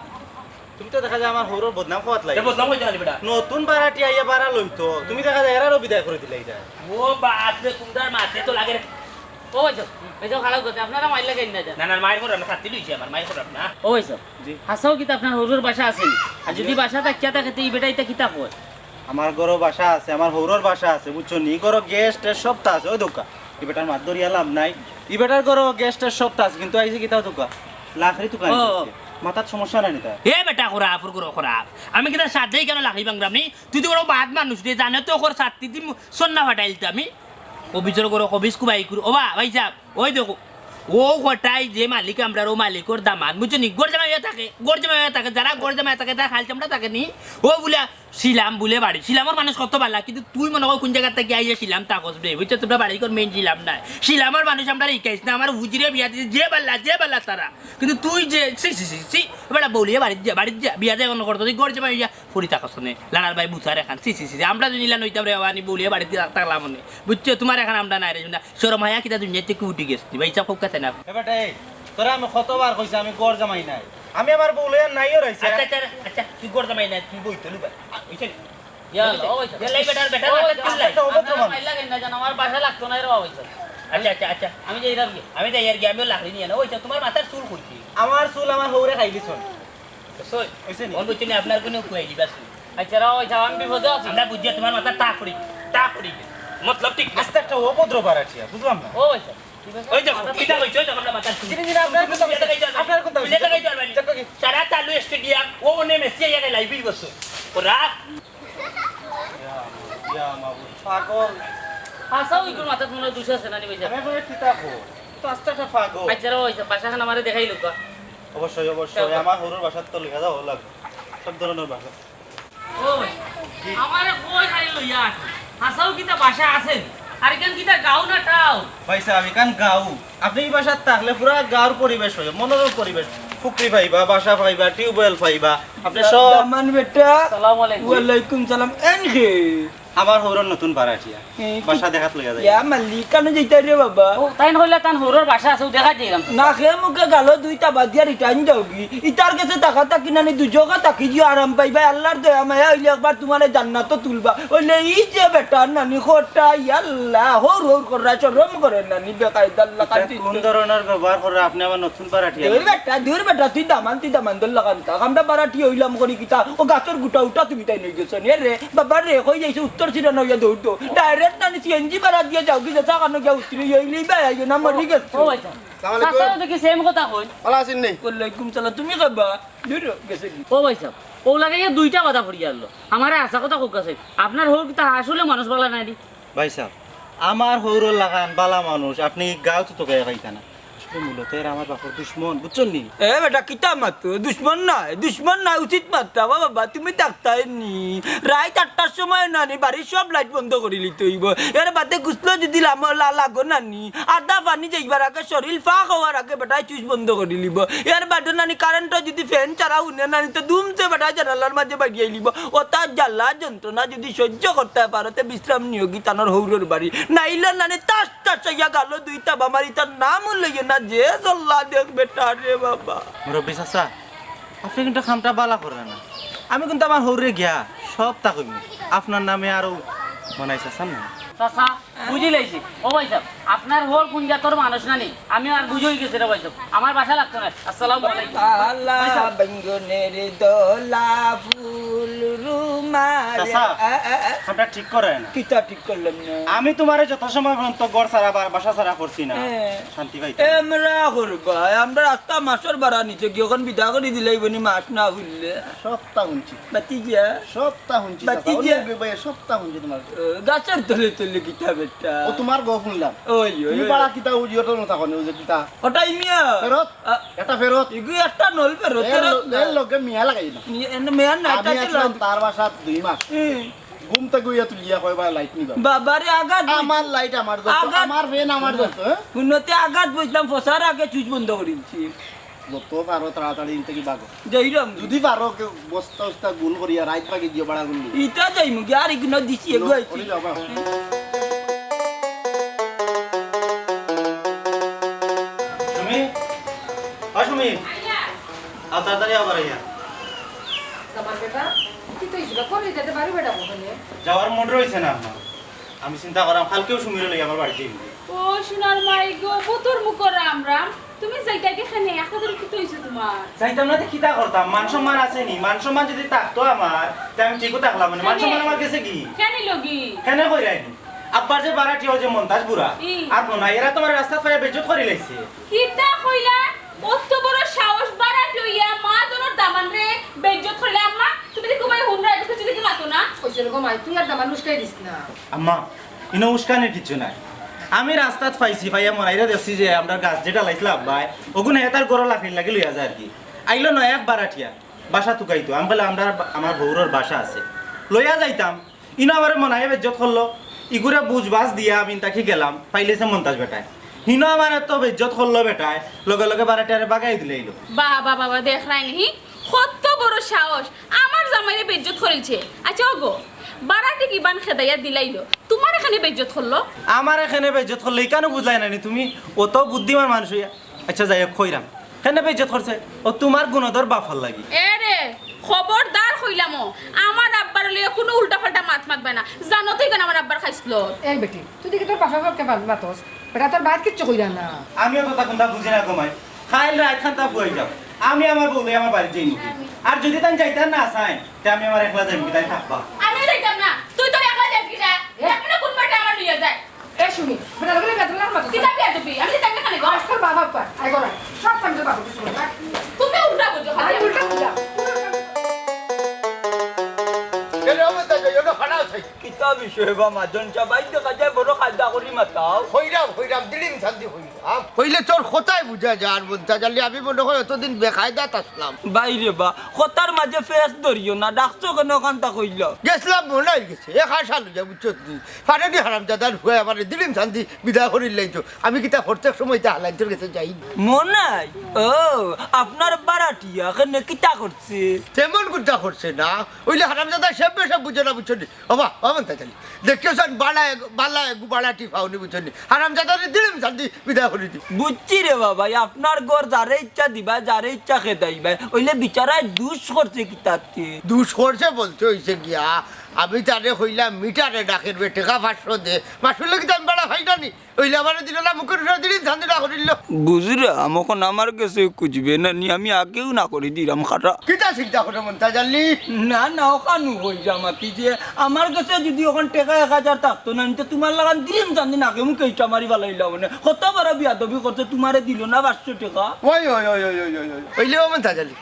তুমি তো দেখা যায় আমার হউরর বদনাম খোয়াত লাগে। এ বদনাম হইতে পারে বেটা। নতুন বাড়াটি আইয়া বাড়া লইতো, তুমি দেখা যায় এরারও বিদায় করে দিলে এটা। ও বাপ রে, তোমরার মাঝে তো লাগে রে। ও ভাই সাহেব, এই যে খারাপ কথা, আপনারা মাইর লাগাইন না যান। না, না, মাইর করাম না, শাস্তি লইছি আমার, মাইর করাম না। ও ভাই সাহেব, জি। হাছাউ কিতা আপনার হউরর বাসা আছে নি? আর যদি জি। বাসা থাকিয়া থাকে, তে ই বেটা ইতা কিতা কয়? আমার ঘরো বাসা আছে, আমার হউরর বাসা আছে, বুঝছো নি? ই ঘরো গ্যাস ট্যাস সবতা আছে, ওই দোকা। ই বেটার মাত ধরিয়া লাভ নাই। ই বেটার ঘরো গ্যাস ট্যাস সবতা আছে, কিন্তু আইছে কিতা দোকা? লাকড়ি তুকান ও। দিছে। মাথাত সমস্যা নাই নি তার? এ বেটা, খরাফর ঘরো খরাফ। আমি কিতা সাদেই কেনে লাকড়ি ভাঙরাম নি? তুই তো বড় বাদ মানুষ রে, জানে তো খর সাত্তি দিমু, সন্না ফাটাইলতে আমি। কবিজর ঘরো কবিজ কুবাই কুর। ওবা, ভাই সাহেব, ওই দেখো, ও কটাই যে মালিক আমরার, ও মালিকর দামান, বুঝছো নি? ঘর জামাই হইয়া থাকে, ঘর জামাই হইয়া থাকে, যারা ঘর জামাই থাকে, তারা খাল চামড়া থাকে নি? ও বুলে শিলাম বুলে বাড়ি, শিলামর মানুষ কত ভালা, কিন্তু তুই মনে কর কোন জাগা থাকি আইয়া শিলাম থাকস বে, বুঝছো? তোমরা বাড়ি ঘর মেইন শিলাম নাই, শিলামর মানুষ আমরারে হিকাইস না, আমার হুজিরে বিয়া দিছে, যে ভালা, যে ভালা তারা, কিন্তু তুই যে, ছি, ছি, ছি, ছি, বেটা বউলিয়া বাড়িত যা, বাড়িত যা, বিয়া যায় অন্য করতো, তুই ঘর জামাই হইয়া পড়ি থাকস নে, লালার ভাই বুঝার এখান, ছি, ছি, ছি, ছি, আমরা যদি ইলা নইতাম রে বাবা, নি বউলিয়া বাড়িত থাকলাম নে, বুঝছো? তোমার এখান আমরা নাই রে, শুনা, শরম হায়া কিতা দুনিয়া থাকি উঠি গেছে, ভাই হিসাব কউক্কা তে না। এ বেটা, এই, তোরে আমি কতবার কইছি আমি ঘর জামাই নায়। আমি আমার বউ লইয়া নাইও রইছি। আচ্ছা, আচ্ছা, আচ্ছা, তুই ঘর জামাই নায়, তুই বই তো লুবা। বুঝছস নি? ইয়া আল্লাহ, ও ভাই সাহেব। গেলাই বেটার, বেটার ও ভাই মাথার সাহেব, চুল নাই। আপনারা মাইর লাগাইন না জান, আমার বাসা লাগতো না রে বাবা ভাই সাহেব। আচ্ছা, আচ্ছা, আচ্ছা। আমি যাইরাম গি। আমি যাইয়ার গি, আমিও লাকড়ি নিয়া না। ওই তো তোমার মাথার চুল কইছি। আমার চুল আমার হউরে খাইলিছইন। বুঝছস? অইছে নি? অন বুঝছস নি, আপনার কুনু কুয়াই দিবা চুল। আচ্ছা, রে বাবা ভাই সাহেব, আমি বিপদে আছি। আমরা বুঝিয়া তোমার মাথা টাক করি, টাক করি। মতলব ঠিক না। আস্তে একটা অভদ্র বাড়াটিয়া, বুঝলাম না। ও ভাই সাহেব। ওই দেখো, কিতা কইছো, ওই দেখো, আমরা মাথার চুল। জিনি, জিনি, আপনার কোনটা তুমি অইছে? লাগাই যাও, আপনার কোনটা তুমি অইছে? লাগাই যাও, মানে। দেখো কি? সারা তালু স্টেডিয়াম, ও ওনে মেসি আইয়া লাইভই বসো। ওরা। ইয়া, ইয়া মাবুদ, পাগল। হাছাউ ইগুর মাথাত মনে হয় দুষ আছে না নি ভাই সাহেব? আমি এখন কিতা কই? তো আস্তে একটা পাগল। আচ্ছা, রে ভাই সাহেব, বাসাখান আমারে দেখাই লউক্কা। অবশ্যই, অবশ্যই। চলো। আমার হউরর বাসাত তো লইয়া যাওয়া লাগবো। সব ধরনের বাসা। ওই, আমারে কই খালি লইয়া আস। হাছাউ কিতা বাসা আছে নি? আর ইখান কিতা গাঁও না টাউন? ভাই সাহেব, ইখান গাঁও। আপনি ই বাসাত থাকলে পুরা গাঁওর পরিবেশ অইবো, মনোরম পরিবেশ। পুকুরি পাইবা, বাসা পাইবা, টিউবওয়েল পাইবা। আপনি সব দামান বেটা। আসসালামু আলাইকুম। ওয়ালাইকুম সালাম। N K? আমার হউরর নতুন বারাটিয়া। এ, কি- বাসা দেখাত লইয়া যাই। ইয়া মালিক, কানো যাইতায় রে বাবা? ও, তাইন কইলা তান হউরর বাসা আছে, ও দেখাত যাইরাম। না, হে মুখে গালো দুইটা বাদিয়া রিটার্ন যাওগি। ইতার গেছে থাকা থাকি নানি দুজগা থাকি দিও আরাম পাইবা। আল্লার দয়া মায়া অইলে একবার তুমারে জান্নাতো তুলবা। অইলে ই যে বেটার নানি খোটা, ইয়াল্লা, হউর হউর কররা শরম করে নানি বেকায়দার লাখান ইতা তুই কোন তো। ধরনর ব্যবহার কররা আপনে আমার নতুন বারাটিয়া? দূর বেটা, দূর বেটা, তুই দামান, তুই দামান্দর লাখান থাক। আমরা বারাটি অইলাম করি কিতা? ও গাছর গুটা উটা তুমি তাইন অইগেছো নি রে? বাবা রে, কই যাইছো? উত্তর সিরা না অইয়া দৌড় দো। ডাইরেক্ট নানি সিএনজি ভাড়া দিয়া যাওগি, যেতা কানো গিয়া উতরি অইলেই বা আইও না, মরি গেছো। ও ভাই সাব, সালাম আলাইকুম। চাচাও দেখি সেম কথা কইন। ভালা আছইন নি? ওয়ালাইকুম সালাম, তুমি খাবা? দূর গেছে কি? ও ভাই সাব, অউ লাগাইয়া দুইটা কথা পড়িয়া আনলো। আমারে হাছা কথা কউক্কা চাই, আপনার হউর কিতা আসলে মানুষ ভালা নায় নি? ভাই সাব, আমার হউরর লাখান ভালা মানুষ, আপনে গাঁওত তো গায়ে পাইতা না। আসলে মূলত এরা আমার বাপর দুশমন, বুঝছইন নি? এ বেটা, কিতা মাতো? দুশমন নায়, দুশমন নায়, উচিত মাততা। বাবা, বাবা, তুমি থাকতায় নি। রাইত আটটার সময় নানি বাড়ির সব লাইট বন্ধ করিলিতে অইবো। এর বাদে গোসলো যুদি লাম-, লা-, লাগো নানি, আধা পানি যাইবার আগে, শরীল ফাক অওয়ার আগে বেটায় সুইচ বন্ধ করিলিবো। এর বাদে নানি কারেন্টো যুদি ফ্যান ছাড়া হুনে নানি, তে দুমছে বেটায় জানালার মাঝে বাড়িয়াইলিবো। অতা জ্বালা যন্ত্রণা যুদি সইজ্য করতায় পারো, তে বিশ্রাম নিওগি তানর হউরর বাড়ি। নাইলে নানি তাস তাস অইয়া গালো দুইটা বামারি, তার নামও লইও না, যে জল্লা দেখ বেটা রে বাবা। মুরব্বি চাচা, আপনে কিন্তু কামটা ভালা কররা না। আমি কিন্তু আমার হউররে গিয়া সবতা কইমু। আপনার নামে আরো মনাই চাচার নামে। চাচা, বুঝিলাইছি। ও ভাই সাব, আপনার হউর কুন জাতর মানুষ নানি? আমি আর বুঝি অইগেছে রে ভাই সাব। আমার বাসা লাগতো না। আসসালামু আলাইকুম। আল্লাহ ভাই সাব। বেঙ্গনের দোলা ফুল রুমাল। চাচা, আ, আ, আ। কামটা ঠিক কররা না। কিতা ঠিক করলাম না? আমি তুমারে যত সময় পর্যন্ত ঘর ছাড়া বা বাসা ছাড়া করছি না, হ্যাঁ। শান্তি পাইতাম না। এমরা করবা, আমরা আস্তা মাসর ভাড়া নিছে, কি অখন বিদায় করি দিলাইবো নি মাস না খুললে? সবতা হুনছি। বাতি গিয়া? সবতা হুনছি, বাতি চাচা। গিয়া? অন্য ভাই সবতা হুনছি তুমার। ও, গাছর তলে তলে কিতা বেটা? ও তুমার গফ হুনলাম। ওই, ওই, তুমি ওই। পাড়া কিতা উজিও তো না থাকো নি, ওই যে কিতা? ওটাই মিয়া। ফেরত? আ, এটা ফেরত। ইগু একটা নল ফেরত, এর ফেরত ল-, না। এর লগে মিয়া লাগাই না। নি-, এনে মিয়া না, আমি এটা আসলাম ছিল। তার বাসাত দুই মাস। হুম। ঘুম থাকি উঠিয়া তুলিয়া কয়, "ভাই, লাইট নিবা।" বাবারে, আঘাত আমার বইছে। লাইট আমার দরকার, আঘাত আমার ফ্যান আমার দরকার, হ্যাঁ? হুনতে আঘাত বইছলাম, ফসার আগে সুইচ বন্ধ করি দিছি। যত পারো তাড়াতাড়ি ইন থাকি ভাগো। যাইরাম। যুদি পারো কেউ বস্তা উস্তা গুল করিয়া রাইত ভাগি দিও, বাড়া গুল দিও। ইটা যাইমু গি, আর ইগুনো দিছি এগু আইছি। ওরে বাবা। সুমি, ও সুমি, আও তাড়াতাড়ি আবার আইয়া। আমার বেটা, কি তো ইসলা করে যেতে পারি বেটা ওখানে? যাওয়ার মুড রইছে না আম্মা। আমি চিন্তা করাম কালকেউ সুমিরে লইয়া আমার বাড়িত যাইমু। ও সোনার মাই গো, পুতুর মুখো রাম রাম। তুমি যাইতায় গি কেনে? একটা ধরে কিতা অইছে তুমার? যাইতাম না তে কিতা করতাম? মান সম্মান আছে নি? মান সম্মান যুদি থাকতো আমার, তে আমি ঠিকউ থাকলাম অনে। মান সম্মান আমার গেছে গি? কেনে লগি? কেনে কইরায় নি? আব্বার যে বারাটিয়া অউ যে মন্তাজ বুড়া, ই। আর মনাই এরা তো আমারে রাস্তাত পাইয়া বেইজ্জত করিলাইছে। কিতা কইলা? অত বড় সাহস, বারাটি অইয়া মাজনর দামানরে বেইজ্জত করিলা? আম্মা, তুমি দেখি ঘুমাই হুনরায়, কিছু দেখি মাতো না। কইছে গো মাই, তুই আর দামান উস্কাই দিস না। আম্মা, ইনো উস্কানির কিচ্ছু নাই। আমি রাস্তাত পাইছি, পাইয়া মনাইরে দেখছি যে আমরার গাছ যেটা লাগাইছলা আব্বায়, অগুন হে তার ঘরর লাকড়ির লাগি লইয়া যায় আর কি। আইলো নয়া এক বারাটিয়া, বাসা তুকাইতো। আমি কইলাম, "আমরার বা-, আমার হউরর বাসা আছে, লইয়া যাইতাম।" ইনো আমারে মনাইয়ে বেইজ্জত করলো। ইগুরে বুঝ বাজ দিয়া আমি ইন থাকি গেলাম, পাইলিছে মন্তাজ বেটায়। হিনো আমারে তো বেইজ্জত করলো বেটায়, লগে লগে বারাটিয়ারে বাগাই দিলাইলো। বাবা, বাবা, দেখরায় নি, কত বড় সাহস, আমার জামাইরে বেইজ্জত করিলছে। আচ্ছা, ওগো, বারাটি কিবান খেদাইয়া দিলাইলো, তুমারে কেনে বেইজ্জত করলো? আমারে কেনে বেইজ্জত করলো, ইখানও বুঝলায় না নি তুমি? অত বুদ্ধিমান মানুষ অইয়া। আচ্ছা, যাই হউক, কইরাম। কেনে বেইজ্জত করছে? ও তুমার গুণধর বাফর লাগি। এ রে, খবরদার কইলাম ও, আমার আব্বারে লইয়া কুনু উল্টা-পাল্টা মাত মাতবায় না। জানো তো ইখান আমার আব্বার খাইছলত। এই বেটি, তুই দেখি তোর বাফর পক্ষে মাত-, মাতস। বেটা, তোর বাফে কিচ্ছু কইরা না। আমিও তো তখন তা বুঝি না গো মাই। কাইল রাইত খান তা ফুয়াই যাও। আমি আমার বউ লইয়া আমার বাড়িত যাইমু। আর যুদি তাইন যাইতা না চাইন, তে আমি আমার একলা যাইমু, তাইন থাকবা। আমি যাইতাম না, তুই তোর একলা যাইবি না। এ? দেখবি না কুন বেটা আমার লইয়া যায়। এ সুমি, বেটা, বেটা, বেটা, বেটা, বেটা। কিতা বেয়াদবি? আমি যাইতাম না কেনে গো? আজকাল বাবা পা, আই গো, সব কাম তো বাবা কিছু করে না। তুমি উল্টা বুঝো, আমি খালি। উল্টা বুঝলাম। এ রে, আমার দাদা, এ রে, ফাড়া আছে। কিতা বিষয় বা মাজন সাব, আইজ দেখা যায় বড় কায়দা করি মাতাও। কইরাম, কইরাম, দিলিম শান্তি কইরাম। কইলে তোর কথায় বুঝা যায়, আর বলতে গেলে আমি মনে হয় অতদিন বেকায়দাত আসলাম। বাইরে বা, কথার মাঝে ফেস ধরিও না, ডাকছো কেনে ওখানটা কইল? গেছলাম মনাইর গেছে, এক আশা লইয়া, বুঝছত নি? ফারেনি হারামজাদার ফুয়ায় আমারে দিলিম শান্তি বিদায় করিলাইতো। আমি কিতা প্রত্যেক সময় তা হালাইন্তর গেছে যাই? মনাই? ও, আপনার বারাটিয়া কেনে কিতা করছে? তেমন কুন্তা করছে না, অইলে হারামজাদা সব বেশে বুঝে না, বুঝছো নি? বাবা, বাবা, দেখিও চাইন, বালা এগ-, বালা এগু বালা টিফাউনি বুঝছনি। হারামজাদারে দিলিম শান্তি বিদায় করি দি। বুঝছি রে বাবা, আপনার ঘর যারে ইচ্ছা দিবা, যারে ইচ্ছা খেদাইবা, অইলে বিচারায় দুষ করছে কিতাতে? দুষ করছে বলতে অইছে গিয়া, আমি তারে কইলাম মিটারে ডাকের বে, টেকা পাঁচশো দে, মাসুল লাগি তো আমি বালা পাই না নি। অইলে আমারে দিল না, মুখর উপরে দিলিম শান্তি না করিল। বুঝরাম, অখন আমার গেছে খুজবে না নি, আমি আগেউ না করি দিরাম খাটা। কিতা চিন্তা করে মনটা জানলি? না, না, অখানউ কইরাম আর কি যে আমার গেছে যদি অখন টেকা এক হাজার থাকতো না, তে তুমার লাখান দিলিম শান্তি নাকে মুখে ইটা মারি ফালাইলাম মানে। কত বড় বিয়াদবি করছে, তুমারে দিল না পাঁচশো টেকা। ওই, ওই, ওই। অইলে ও মনটা জানলি।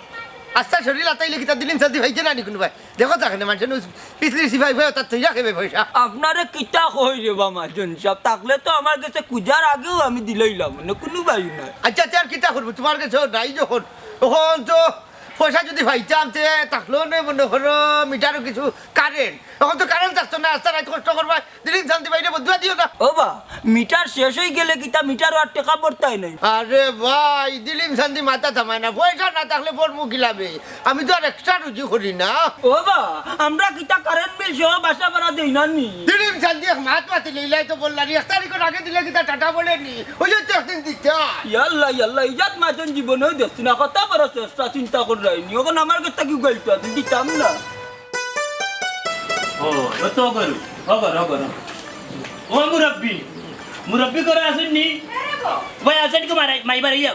আস্তা শরীর আতাইলে কিতা দিলিম শান্তি পাইছে না নি কুনুবায়? দেখো তাখানে মানুষে নু পিছলি সিপাই ভাই তার তৈরা খেবে পয়সা। আপনারে কিতা কই রে বা মাজন সাব, থাকলে তো আমার গেছে খুজার আগেউ আমি দিলাইলাম, মানে কুনুবায়উ নাই। আচ্ছা, তে আর কিতা করবো? তুমার গেছে নাই যখন, অখন তো পয়সা যদি পাইতাম, তে থাকলো নে মনে করো মিটারও কিছু কারেন্ট। অখন তো কারেন্ট থাকতো না, আস্তা রাইত কষ্ট করবা, দিলিম শান্তি পাইলে বদুয়া দিও না। ও বা, মিটার শেষ অইগেলে কিতা মিটারও আর টেকা ভরতায় নাই? আরে ভাই, দিলিম শান্তি মাথা থামায় না, পয়সা না থাকলে পড়মু কিলাবে? আমি তো আর এক্সট্রা রুজি করি না। ও বা, আমরা কিতা কারেন্ট বিল সহ বাসা ভাড়া দেই না নি? দিলিম শান্তি এক মাত মাতিলে ইলাই তো বললা নি, এক তারিখর আগে দিলে কিতা টাটা বলে নি? অউ যে তো একদিন দিতা। ইয়াল্লা, ইয়াল্লা, ইজাত মাজন জীবনেও দেখছি না, কত বড় চেষ্টা চিন্তা কররায়নি, অখন আমার গেছে কিতা গাইতো, আমি দিতাম না। ও, ও তো করু, ও করু, ও করু। ও মুরব্বি, মুরব্বি করে আসুন নি? ভাই, আসেন কি মারাই, মাইবার ইয়া?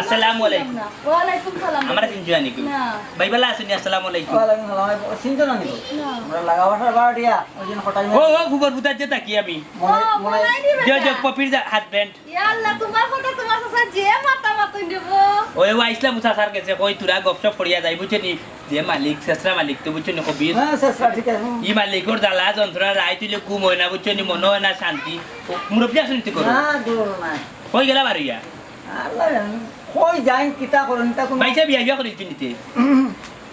আসসালামু আলাইকুম। ওয়ালাইকুম সালাম। আমারে চিনছো নি কেউ? না। ভাই, ভালা আছইন নি? আসসালামু আলাইকুম। ওয়ালাইকুম সালাম। ভাই, চিনছো না নি তো? না। আমরা লাগাবাসার বাড়িয়া, ওই দিন কটাই ও, ও, ফুবর ফুতার যে থাকি আমি। মনে, ও, মনে মনে নাই রে যে, যে, বেটা। পপির যে হাজবেন্ড। ইয়া আল্লাহ, তুমার কথা তুমার চাচা যে মাতা মাতুন দেব। ওই, ও আইসলাম চাচার গেছে, কই তোরা গপসপ করিয়া যাই, বুঝছো নি? যে মালিক, শেষরা মালিক তো বুঝছো নি, কবির? হ্যাঁ, শেষরা, ঠিক আছে। ই মালিকর জ্বালা যন্ত্রণা, রাইত অইলে ঘুম অয় না, বুঝছো নি? মনো অয় না শান্তি। ও, মুরব্বি আসুন নি তো করো। না, দূর নাই। কই গেলা বারইয়া? আল্লাহ জানে, কই যাইন, কিতা করইন, তা কোনো ভাই সাহেব, বিয়া বিয়া করে দিচ্ছেন নিতে?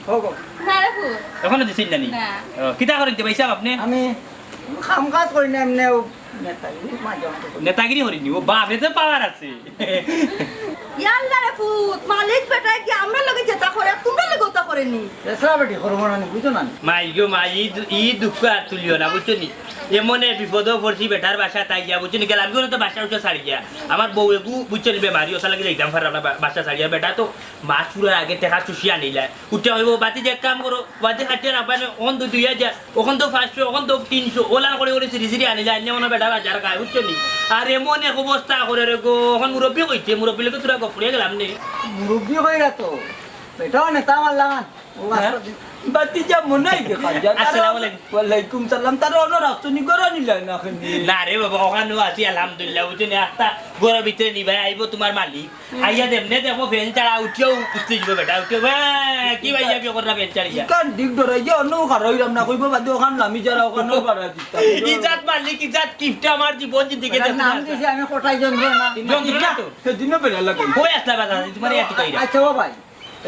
হোক, হোক। না রে পুত। এখনো দিচ্ছেন না নি? না। ও, কিতা করেন তো ভাই সাহেব আপনি? আমি কাম কাজ করি না, এমনি ও নেতাগিরি মাঝে মাঝে করি। নেতাগিরি করেন নি? ও বাপরে তো পাওয়ার আছে। ইয়াল্লা রে পুত, মালিক বেটায় কি আমরার লগে যেতা করে, তুমরার লগে অতা করে নি? এসরা বেটি করবো না নি, বুঝো না নি? মাই গো মাই, ই দু-, ই দুঃখ আর তুলিও না, বুঝছো নি? এমনে বিপদো পড়ছি বেটার বাসাত আইয়া, বুঝছো নি? গেলাম কি তো বাসা উঠে ছাড়িয়া। আমার বউ এগু, বুঝছো নি, বেমারি, অতার লাগি যাইতাম পারলাম না বা-, বাসা ছাড়িয়া। বেটা তো মাস পুরার আগে টেকা চুষি আনিলায়। উঠে কইবো, "বাতি যে এক কাম করো, বাতি কাটিয়া রাখবা না, অখন তো দুই হাজার, অখন তো পাঁচশো, অখন তো তিনশো, ওলান করে করে সিরি সিরি আনিলায়, আনিয়া মনে বেটা বাজার খায়, বুঝছো নি?" আর এমন এক অবস্থা করে রে গো, অখন মুরব্বি কইছে, মুরব্বির লগে তোরা গফরিয়া গেলাম নে। মুরব্বি কইরা তো, বেটাও নেতা মারলাম। ও, হ্যাঁ? আস্তা দিন। বাতিজা মনে হয় দেখা যায়। আসসালামু আলাইকুম। ওয়ালাইকুম সালাম। তারা অনো রাখছো নি, ঘরো নিলায় না কেনে? না রে বাবা, অখানো আছি, আলহামদুলিল্লাহ, বুঝছো নি? আস্তা ঘরর ভিতরে নিবায় আইবো তুমার মালিক। হুম। আইয়া যেমনে দেখবো ফ্যান ছাড়া উঠিয়াউ উঠতে যাইবো বেটা, উঠিয়াউ, "হ্যাঁ, কি ভাই, ইয়া বিয়া কররা ফ্যান ছাড়িয়া?" ইখান দিক ডরাইয়া অনো খাড়া অইরাম না, কইবো বাদে অখান নামি যারা অখানো বাড়া দিতা। ইজাত মালিক, ইজাত কিপটা, আমার জীবন জিন্দেগি বেটার দেখছি নাম না। দিছি আমি কটাই যন্ত্রণা। যন্ত্রণা তো। সেদিনও বেলা লাগে। কই আসলা বাজার? তুমার এত কইরা। আচ্ছা, ও ভাই।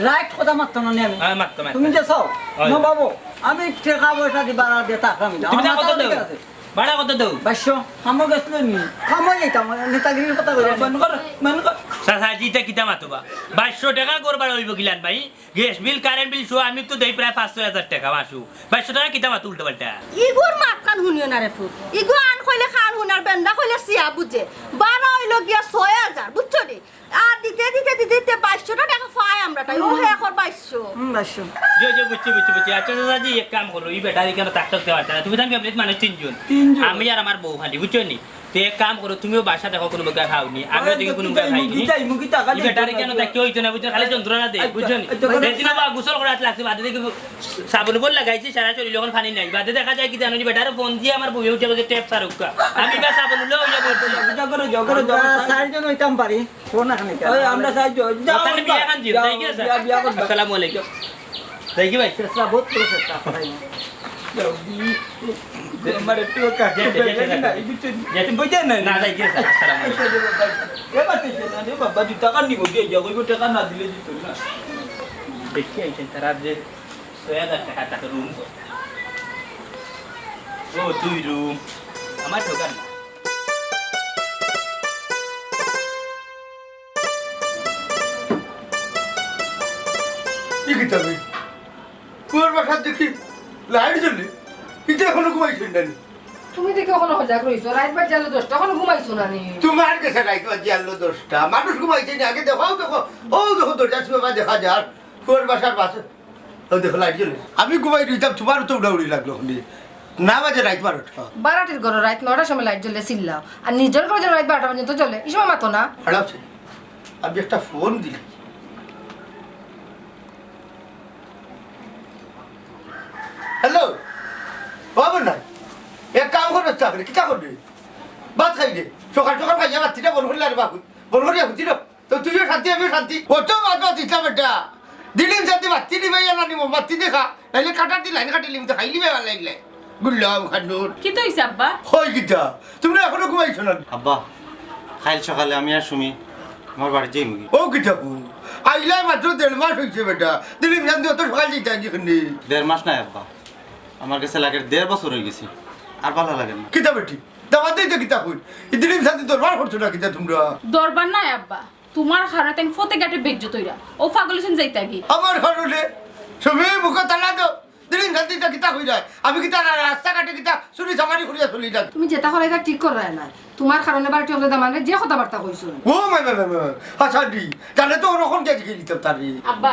রাইট কথা মাততাম না নি আমি। হ্যাঁ, মাততাম, মাততাম। তুমি যে চাও, হয়। না বাবু, আমি টেকা পয়সা দিবার আর দিতাম না। তুমি আমার কত মাথা দেও? ঠিক আছে। ভাড়া কত দেও? বাইশশো। কামো গেছলে নি? কামো যাইতাম, নেতাগিরির কথা কইরা নি। বন্ধ কর, বন্ধ কর। চাচা, জি, ইতা কিতা মাতো বা? বাইশশো টেকা ঘর ভাড়া অইবো কিলান ভাই? গ্যাস বিল, কারেন্ট বিল সহ আমি তো দেই প্রায় পাঁচ ছয় হাজার টেকা মাসু। বাইশশো টেকা কিতা মাতো উল্টা পাল্টা? ইগুর মাতখান হুনিও না রে পুত। ইগু আন কইলে কান হুনে আর বেন্দা কইলে চিয়া বুঝে। ভাড়া অইলো গিয়া ছয় হাজার, বুঝছো নি? আর দিতে দিতে দিতে দিতে বাইশশো টেকা পাই আমরা তাই। ও হে, এখন বাইশশো। হুম, বাইশশো। জি, জি, বুঝছি, বুঝছি, বুঝছি। আচ্ছা, চাচা জি, এক কাম করো, ই বেটারে কেনে থাকতে পারতা না? তুমি জানো, ফ্যামিলিত মানুষ তিনজন। তিনজন। আমি আর আমার বউ খালি, বুঝছো নি? তে এক কাম করো, তুমিও বাসা দেখো, কোনো বগা খাও নি, আমিও দেখি কোনো বগা খাই নি। যাই, মুখি টাকা ই বেটারে কেনে থাকতে অইতো না, বুঝছো? খালি যন্ত্রণা দে, আচ্ছা, বুঝছো নি? আচ্ছা, তে দিন বা গোসল করাত লাগছে, বাদে দেখি সাবন বল লাগাইছি, সারা শরীর অখন পানি নাই। বাদে দেখা যায় কি জানো নি, বেটারে ফোন দিয়া আমার বউয়ে উঠে গেছে, "টেপ সারুক্কা।" আমি বা সাবন উল্লা অইয়া বলছি। যাও করো, যাও করো, যাও। আমরা চাইরজন অইতাম পারি। ফোন এখন এটা। ওই, আমরা সাহায্য, যাও, তাহলে বিয়া খান দিও, যাও, তাই কি আছে? বিয়া, বিয়া করবা। আসসালামু আলাইকুম। তাই কি ভাই? চেষ্টা, বহুত করে চেষ্টা করাই। যাও, আমার একটু কাছে যাইতে, যাইতে, বেলা যাইতে। নাই, বুঝছো? যাইতে। বুঝছো না? না, তাই কি আছে? আসসালামু আলাইকুম। এ বাবা, তুই না রে বাবা, তুই টাকা নিব, দিয়ে যাও, ওই টাকা না দিলে দিত না। দেখি, এই তারা যে ছয় হাজার টেকা তাকে রুম। ও, দুই রুম। আমার দোকান। ই কিতা বে? পুয়ার বাসাত দেখি লাইট জ্বলে। ইতা এখনো ঘুমাইছইন না নি? তুমি দেখি এখনো সজাগ রইছো, রাইত বাজি আরলো দশটা, এখনো ঘুমাইছো না নি? তুমার গেছে রাইত বাজি আরলো দশটা, মানুষ ঘুমাইছে নি? আগে দেখো, দেখো, ও দেখো, দরজার ছিবা দেখা যার, কুয়ার বাসার বাসে। ও দেখো, লাইট জ্বলে। আমি ঘুমাই রইতাম, তুমারও তো উড়াউড়ি লাগলো হুনি। না বাজে রাইত বারোটা। বারাটির ঘরো রাইত নয়টার সময় লাইট জ্বলে চিল্লাও, আর নিজর ঘরো যেন রাইত বারোটা পর্যন্ত জ্বলে, ই সময় মাতো না। খারাপ ছিল। আমি একটা ফোন দিই। হ্যালো, বাবু না, এক কাম করবে, চা করে, কিতা করবে? ভাত খাই দে, সকাল সকাল খাইয়া ভাত, কিতা বন্ধ করিলা রে বাবু? বন্ধ করিয়া হুতি রে। তো তুইও শান্তি, আমিও শান্তি। অত মাত মাতিস না বেটা। দিলিম শান্তি বাত্তি নিবাইয়া না নিমু, বাত্তি দেখা। নাইলে কাটার দি লাইন কাটিলিম তো খাইলি বেলা লাগলে। গুল্লাম খানুর। কিতা অইছে আব্বা? কই কিতা? তুমরা এখনো ঘুমাইছো না? আব্বা, কাইল সকালে আমি আর সুমি আমার বাড়িত যাইমুগি। ও কিতা কও? আইলায় মাত্র দেড় মাস অইছে বেটা। দিলিম শান্তি অত সকাল যাইতা কিখানে? দেড় মাস নায় আব্বা, আমার গেছে লাগের দেড় বছর অইগেছে, আর ভালা লাগের না। কিতা বেটি? দাওয়াত দিতে কিতা কই? ই দিলিম শান্তি দরবার করছো না কিতা তুমরা? দরবার নায় আব্বা, তুমার কারণে তাইন ফতে ঘাটে বেইজ্জত অইরা। অউ পাগল অইছইন যাইতাগি। আমার কারণে? সুমি, মুখো তালা দেও। দিলিম শান্তি ইতা কিতা কইরায়? আমি কিতা রা-, রাস্তাঘাটে কিতা চুরি চামারি করিয়া চলি না? তুমি যেতা কররায় ইতা ঠিক কররায় না। তুমার কারণে বাড়িত অকলে দামানরে যে কথাবার্তা কইছইন। ও মাই, মাই, মাই, মাই। আচ্ছা দি, তাইলে তো অখন গেছে গেলি তো তারে। আব্বা,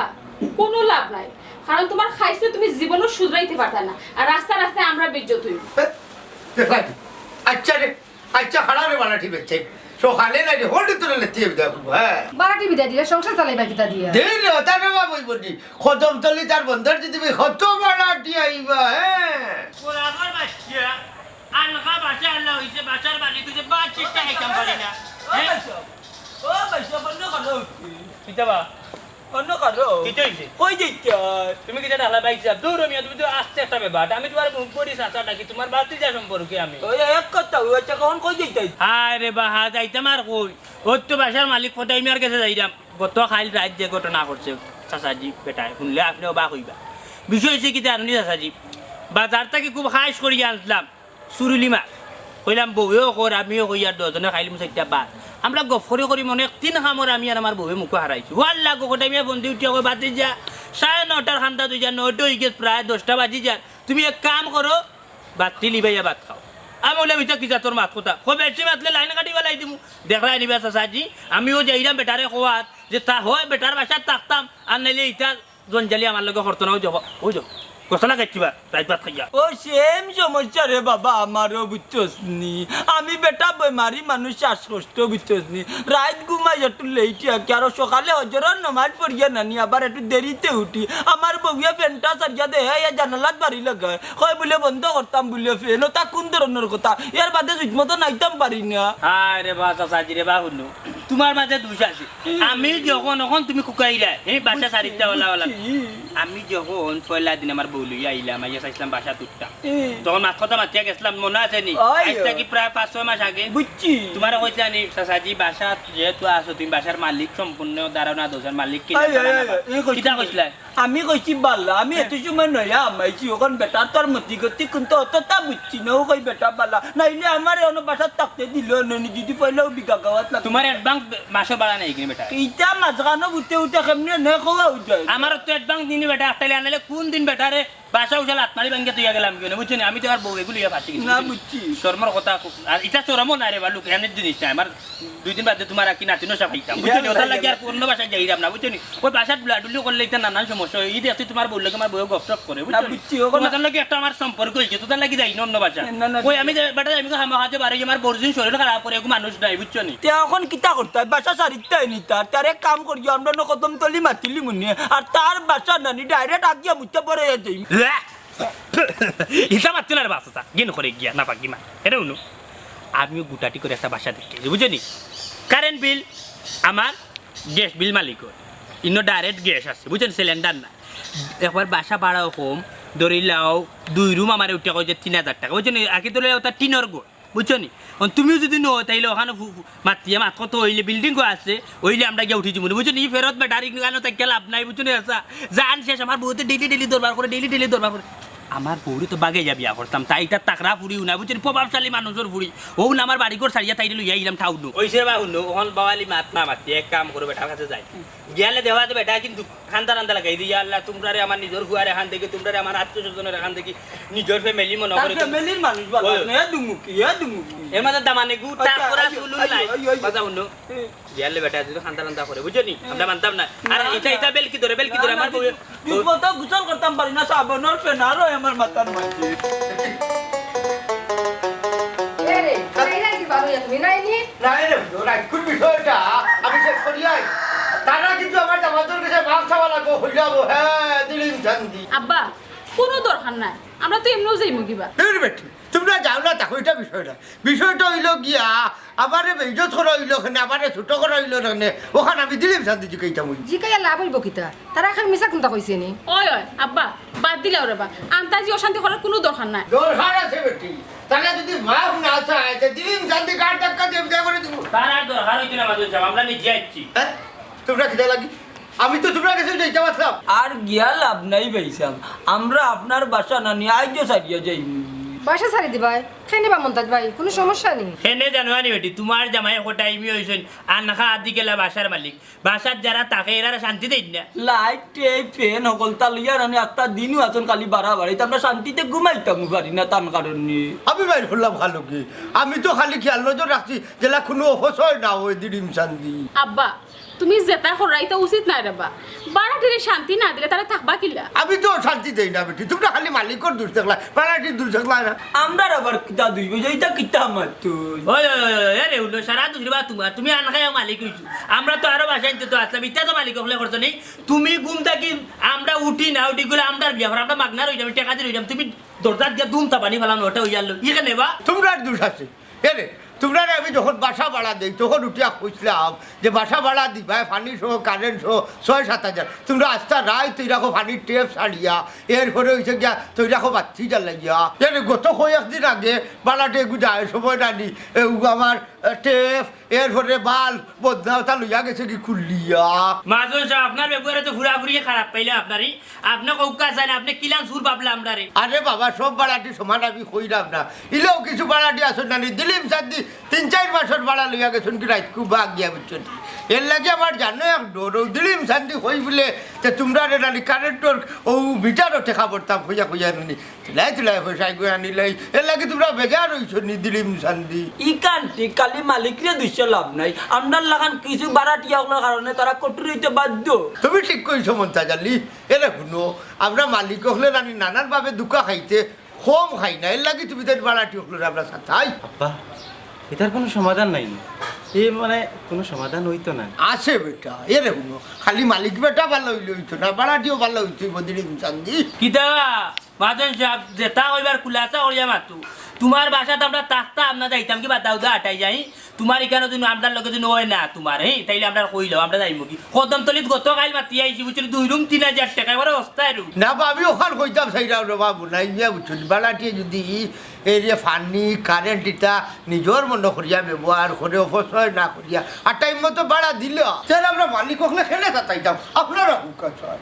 কুনু লাভ নাই। কারণ তুমার খাইছলে তুমি জীবনও শুধরাইতে পারতায় না। আর রাস্তায় রাস্তায় আমরা বেইজ্জত অইমু। এ, দেখলায়? আচ্ছা রে, আচ্ছা, খারাপ রে, বালা টিভি দেখছে। সকালে নাই রে, হল্ডে তোরা লেতে বিদা করবো, হ্যাঁ। বালা টিভি দিয়া দিলে সংসার চালাইবা কিতা দিয়া? দেই রে, তার বাবা ওই বলি, কদমতলি তার বন্দর যদি ভাই, কত বালা টিয়া আইবা, হ্যাঁ। ওরা আমার বাচ্চা, আনকা বাসা আল্লাহ হইছে, বাসার বাড়ি তুই যে বাদ চেষ্টা খাইতাম পারি না। ও হ্যাঁ? বাচ্চা, ও বাচ্চা, বন্ধ করো। কিতা বা? অন্য কারো? কিতা অইছে? কই যাইতায়? তুমি কিতা ডালা বাইক যা? দূর মিয়া, তুমি তো আস্তে একটা বেবাট। আমি তুমার মুখ করি চাচা ডাকি, তুমার ভাতিজা সম্পর্কে আমি। ওই এক কথা, ওই আচ্ছা, কখন কই যাইতায়? হায় রে বাহা, যাইতাম আর কই? অউ তো বাসার মালিক ফটাই মিয়ার গেছে যাইরাম। গত কাইল রাইত যে ঘটনা করছে, চাচাজি বেটায়, হুনলে আপনে অবাক অইবা। বিষয় অইছে কিতা জানইন নি চাচাজি? বাজার থাকি খুব খাইশ করি আনছলাম। চুরুলি মাছ। কইলাম, বউয়েও কর, আমিও কই, আর দশজনে খাইলিমু চাইরটা ভাত। আমরা গফ করি করি মনো অয় তিন কামড় আমি আর আমার বউয়ে মুখো হারাইছি। ও আল্লাহ গো, কটাই মিয়া ফোন দি উঠিয়া কয়, ভাতিজা, সাড়ে নয়টার কান্দাত অইযার, নয়টা অইগেছে, প্রায় দশটা বাজি যার। তুমি এক কাম করো, বাত্তি লিবাইয়া ভাত খাও। আমি কইলাম, ইতা কিতা তোর মাত-কথা? কয়, বেশি মাতলে লাইন কাটি ফালাই দিমু। দেখরায় নি বা চাচাজি, আমিও যাইরাম বেটারে কওয়াত, যে তা হয় বেটার বাসাত থাকতাম, আর নাইলে ইতা জঞ্জালি আমার লগে করতো না, অউ দেখো, অউ দেখো, গোসলা খাইছি বা, রাইত ভাত খাইয়া। ও সেম সমস্যা রে বাবা, আমারও বুঝছস নি। আমি বেটা বেমারি মানুষ, শ্বাসকষ্ট বুঝছস নি। রাইত ঘুমাই একটু লেইট রাখি, আর সকালে হজরর নমাজ পড়িয়া নানি, আবার একটু দেরিতে উঠি। আমার বউয়ে ফ্যানটা সারিয়া দেয়, হ্যাঁ, জানালাত বাড়ি লাগায়। কয় বুলে বন্ধ করতাম বুলে ফ্যান, ওটা কোন ধরনের কথা? এর বাদে জুত মতো নাইতাম পারি না। হায় রে বা, চাচাজি রে বা, হুনো। তুমার মাঝে দুষ আছে। আমি যখন, অখন তুমি কুকাইরায়, হে, বাসা সারিতা ওলা ওলা। বুঝছি। আমি যখন পয়লা দিন আমার বউ লইয়া আইলাম, আইয়া চাইছলাম বাসাত উঠতাম। এ। তখন মাত-কথা মাতিয়া গেছলাম, মনো আছে নি? অয়। আইজ থাকি প্রায় পাঁচ ছয় মাস আগে। বুঝছি। তুমারে কইছলাম নি, চাচাজি, বাসাত যেহেতু আছো, তুমি বাসার মালিক সম্পূর্ণ ধারণা দেও, মালিক কিনা অয়, অয়, অয়, অয়, কইছি। কিতা কইছলায়? আমি কইছি, "বালা, আমি হ্যাঁ। এত সময় নয়া আমাইছি, অখন বেটার তোর মতি গতি কিন্তু অতটা বুঝছি না, ও কই বেটা বালা, নাইলে আমারে অনো বাসাত থাকতে দিল না নি, যদি পয়লাউ বিঘা গাওয়াত লাগতো।" তুমার advance মাসর ভাড়া নাই কিনা বেটা? ইটা মাঝখানো উঠে উঠে কেমনে নে কওয়া উঠে? আমার তো advance দিনি বেটা, আটটাইলে আনাইলে কোন দিন বেটারে বাসা উঠে লাত মারি ভাঙ্গিয়া তুইয়া গেলাম কিনা, বুঝছো নি? আমি তো আর বউ এগুলি ইয়া ফাঁসি গেছি, না, বুঝছো নি? বুঝছি। শরমর কথা খুব, আর ইটা শরমও নাই রে বা, লোক এমনি জিনিস নাই, আমার দুই দিন বাদে তুমার আর কি নাতি নশা পাইতাম, বুঝছো নি? ইয়া ওটার লাগি আর অন্য বাসায় যাইরাম না, বুঝছো নি? ওই বাসাত ডুলাডুলি করলে ইতা নানান সমস্যা হয়। এই দেখছি তুমার বউর লগে আমার বউয়ে গফসফ করে, বুঝছো না, নি? বুঝছি, ওখানে তোমার লগে একটা আমার সম্পর্ক হইছে, তোতার লাগি যাই না অন্য বাসা। না, না, ওই আমি যে বেটা আমি খামা খাতে পারি, আমার বউর দিন শরীর খারাপ করে, এগু মানুষ নাই, বুঝছো নি? তে অখন কিতা করতায়? বাসা সারিতায় নি তার, তার এক কাম করি, আমরা অনো কদমতলি মাতিলি মুনে, আর তার বাসা নানি direct আগিয়া মুতে বড় হয়ে যাই। ইতা মাততো না রে বাচ্চা, গিন করে গিয়া না পাকি মা। এটা হুনো, আমিও গুটাটি করে একটা বাসা দেখি, বুঝছো নি? Current bill আমার, gas bill মালিকর। ইনো direct gas আছে, বুঝছো নি? Cylinder না। একবার বাসা ভাড়াও কম, ধরি লাও, দুই room আমারে উঠে কয় যে তিন হাজার টাকা, বুঝছো নি? আগে ধরি লাও, ওটা টিনর ঘর। বুঝছো নি? অন তুমিও যদি নও, তাইলে ওখানে ফু-, ফু-, মাতিয়া মাত কত হইলে building গো আছে, হইলে আমরা গিয়া উঠি যাবো, বুঝছো নি? ই ফেরত বেটার ইগনানো তাকিয়া লাভ নাই, বুঝছো নি? আচ্ছা, জান শেষ, আমার বউতে daily daily দরবার করে, daily daily দরবার করে। আমার বউরে তো বাগে যা বিয়া করতাম, তাই ইতা তাকরা ফুড়ি হুনা, বুঝছনি, প্রভাবশালী মানুষর ফুড়ি। অউ না আমার বাড়ি ঘর ছাড়িয়া তাইরে লইয়া আইলাম টাউনো। ওই সে বা হুনো, ওখান বাওয়ালি মাত না মাতি এক কাম করো, বেটার কাছে যাই। গিয়ালে দেওয়া তো বেটা কিন্তু খান্দা রান্দা লাগাই দিয়া, "আল্লাহ, তুমরারে আমার নিজর ফুয়ার এখান থাকি, তুমরারে আমার আত্মীয় স্বজনর এখান থাকি, নিজর ফ্যামিলি মনে তার করে।" ফ্যামিলির মানুষ ভালা ওই। না, এ দুমুখী, এ দুমুখী। এর মাঝে দামানে গু, আচ্ছা, তারপরে আইও, চুলুন আইও, নাই। আইও, আইও। কথা হুনো। এ। গিয়ালে বেটা যদি খান্দা রান্দা করে, বুঝছো নি? আমরা মানতাম না। আর না, ইটা, না। ইটা বেলকি ধরে, বেলকি না, ধরে, আমার না, বউ। দুই বলতে গোসল করতাম পারি না, সাবনর ফেনা রয় আমার মাথার মাঝে। এ রে, এই রাইতে বার হইয়া তুমি নাই নি? নাই রে, ও রাইত কোন বিষয়টা? আমি শেষ করি আই। তারা কিন্তু আমার জামাতর কাছে মাফ চাওয়া লাগবো, হইলাম, হ্যাঁ, দিলিম চান্দি। আব্বা, কোনো দরকার নাই, আমরা তো এমনেও যাইমু কিবা। এই বেটি, তুমরা যাও না, দেখো, ইটা বিষয় না। বিষয়টা অইলো গিয়া, আমারে বেইজ্জত করা অইলো কেনে, আমারে ছোট করা অইলো কেনে, ওখান আমি দিলিম চান্দি জিকাইতাম অই। জিকাইয়া লাভ অইবো কিতা? তারা এখন মিছা কুন্তা কইছে নি? ওই, ওই, আব্বা, বাদ দিলাও রে বা। আন্তাজি অশান্তি করার কোনো দরকার নাই। দরকার আছে বেটি। তারা যদি মাফ না চায়, তে দিলিম চান্দি গার ধাক্কা দিয়া বিদায় করে দিমু। তার আর দরকার অইতো না, মাদুর সাহেব, আমরা নিজে আইছি। হ্যাঁ? তুমরা কিতা লাগি? আমি তো তুমরার গেছে যাইতাম আছলাম। আর গিয়া লাভ নাই ভাইসাব, আমরা আপনার বাসা নানি আইজও ছাড়িয়া যাইমু। বাসা ছাড়ি দিবায়? কেনে বা মন্তাজ ভাই, কোনো সমস্যা নি? কেনে জানো আনি বেটি, তুমার জামাই একটা টাইমই অইছইন, আনখা আদি গেলা বাসার মালিক। বাসাত যারা থাকে এরারে শান্তি দেইন না। লাইট, টেপ, ফ্যান হকলতা লইয়া নানি আস্তা দিনও আছইন খালি বাড়াবাড়ি। আমরা শান্তিতে ঘুমাইতাম পারি না তান কারণে। আমি বাইর করলাম খালুকে। আমি তো খালি খেয়াল নজর রাখছি যেলা কোনো অপচয় না অয় দিলিম চান্দি। আব্বা, তুমি যেতা কররায় ইতা উচিত নায় রে বা। বাড়াটিরে শান্তি না দিলে তারা থাকবা কিলা? আমি তো শান্তি দেই না বেটি, তুমরা খালি মালিকর দুষ দেখলায়, বাড়াটির দুষ দেখলায় না। আমরার আবার কিতা দুষ বুঝো, ইতা কিতা মাতইন? ওই, ওই, ওই, ওই, এ রে, হুনো, সারা দুষ রে বা তুমার, তুমি আনখাইয়া মালিক অইছো। আমরা তো আরো বাসাইন্তে তো আছলাম, ইতা তো মালিক অকলে করছো নি। তুমি ঘুম থাকি আমরা উঠি না, উঠি গুলা আমরার বিয়া, আমরা মাগনা রইলাম, টেকা দি রইলাম, তুমি দরজাত গিয়া দুম চাপানি ফালাও না, ওটা অইয়া আইলো। ই কেনে বা? তুমরার দুষ আছে। এরে, তুমরারে আমি যখন বাসা ভাড়া দেই, তখন উঠিয়া কইছলাম যে বাসা ভাড়া দিবায়, পানি সহ, কারেন্ট সহ, ছয় সাত হাজার। তুমরা আস্তা রাইত তৈরাখো পানির টেপ ছাড়িয়া, এরপরে অইছে গিয়া তৈরাখো বাত্তি জ্বালাইয়া। এরে, গত কয়েকদিন আগে ভাড়াটে এগু যায় সময় নানি, এগু আমার, এ, টেপ, এরপরে বাল্ব, বদনা ওটা লইয়া গেছে কি খুলিয়া। মাজন সাব, আপনার ব্যবহারে তো পুরাপুরি খারাপ পাইলাম আপনারে। আপনে কউক্কা চাইন, আপনে কিলান চুর ভাবলা আমরারে? আরে বাবা, সব ভাড়াটি সমান আমি কইরাম না। ইলেও কিছু ভাড়াটি আছইন নানি, দিলিম চান্দি তিন চাইর মাসর ভাড়া লইয়া গেছইন কি রাইতকু বাঘ গিয়া, বুঝছো নি? এরলাগি আমার জানো এক ডর, অউ দিলিম চান্দি কই বুলে, তে তুমরারে নানি কারেন্টর অউ মিটারও টেকা ভরতাম কইয়া কইয়া নানি। তুলাই তুলাই পয়সা এগু আনিলাই, এরলাগি তুমরা বেজার অইছো নি দিলিম চান্দি। ইখান ঠিক, খালি মালিকরে দুষে লাভ নাই। আমরার লাখান কিছু ভাড়াটিয়া অকলর কারণে তারা কঠোর অইতে বাধ্য। তুমি ঠিক কইছো মন্তাজ আলী। এরে হুনো, আমরা মালিক অকলে নানি নানান ভাবে ধুকা খাইতে কম খাই না, এরলাগি তুমি তাইন ভাড়াটি অকলরে আমরা সাতাই। আব্বা, ইতার কোনো সমাধান নাই নি? এ মানে কোনো সমাধান অইতো না? আছে বেটা, এরে হুনো, খালি মালিক বেটা ভালা অইলে অইতো না, ভাড়াটিও ভালা অইতো অইবো দিলিম চান্দি। কিতা? মাজন সাব, যেতা কইবার খুলাসা করিয়া মাতো। তুমার বাসাত আমরা থাকতাম না, যাইতাম কিবা দাউদা আটাই যাই। তুমার ইখানো যদি আমরার লগে যদি অয় না তুমার, হে, তাইলে আমরা কইলাও, আমরা যাইমু কি? কদমতলিত গতকাইল মাতিয়া আইছি, বুঝছো নি, দুই রুম তিন হাজার টেকা, বড় অবস্থা এরু। না বা, আমি ওখান কইতাম চাইরাম রে বাবু, নাই মিয়া, বুঝছো নি, ভাড়াটিয়ে যদি এই যে পানি, কারেন্ট ইতা নিজর মনো করিয়া ব্যবহার করে, অপচয় না করিয়া, আর টাইম মতো ভাড়া দিলে, তাইলে আমরা মালিক অকলে কেনে সাতাইতাম, আপনারা হুকা চান।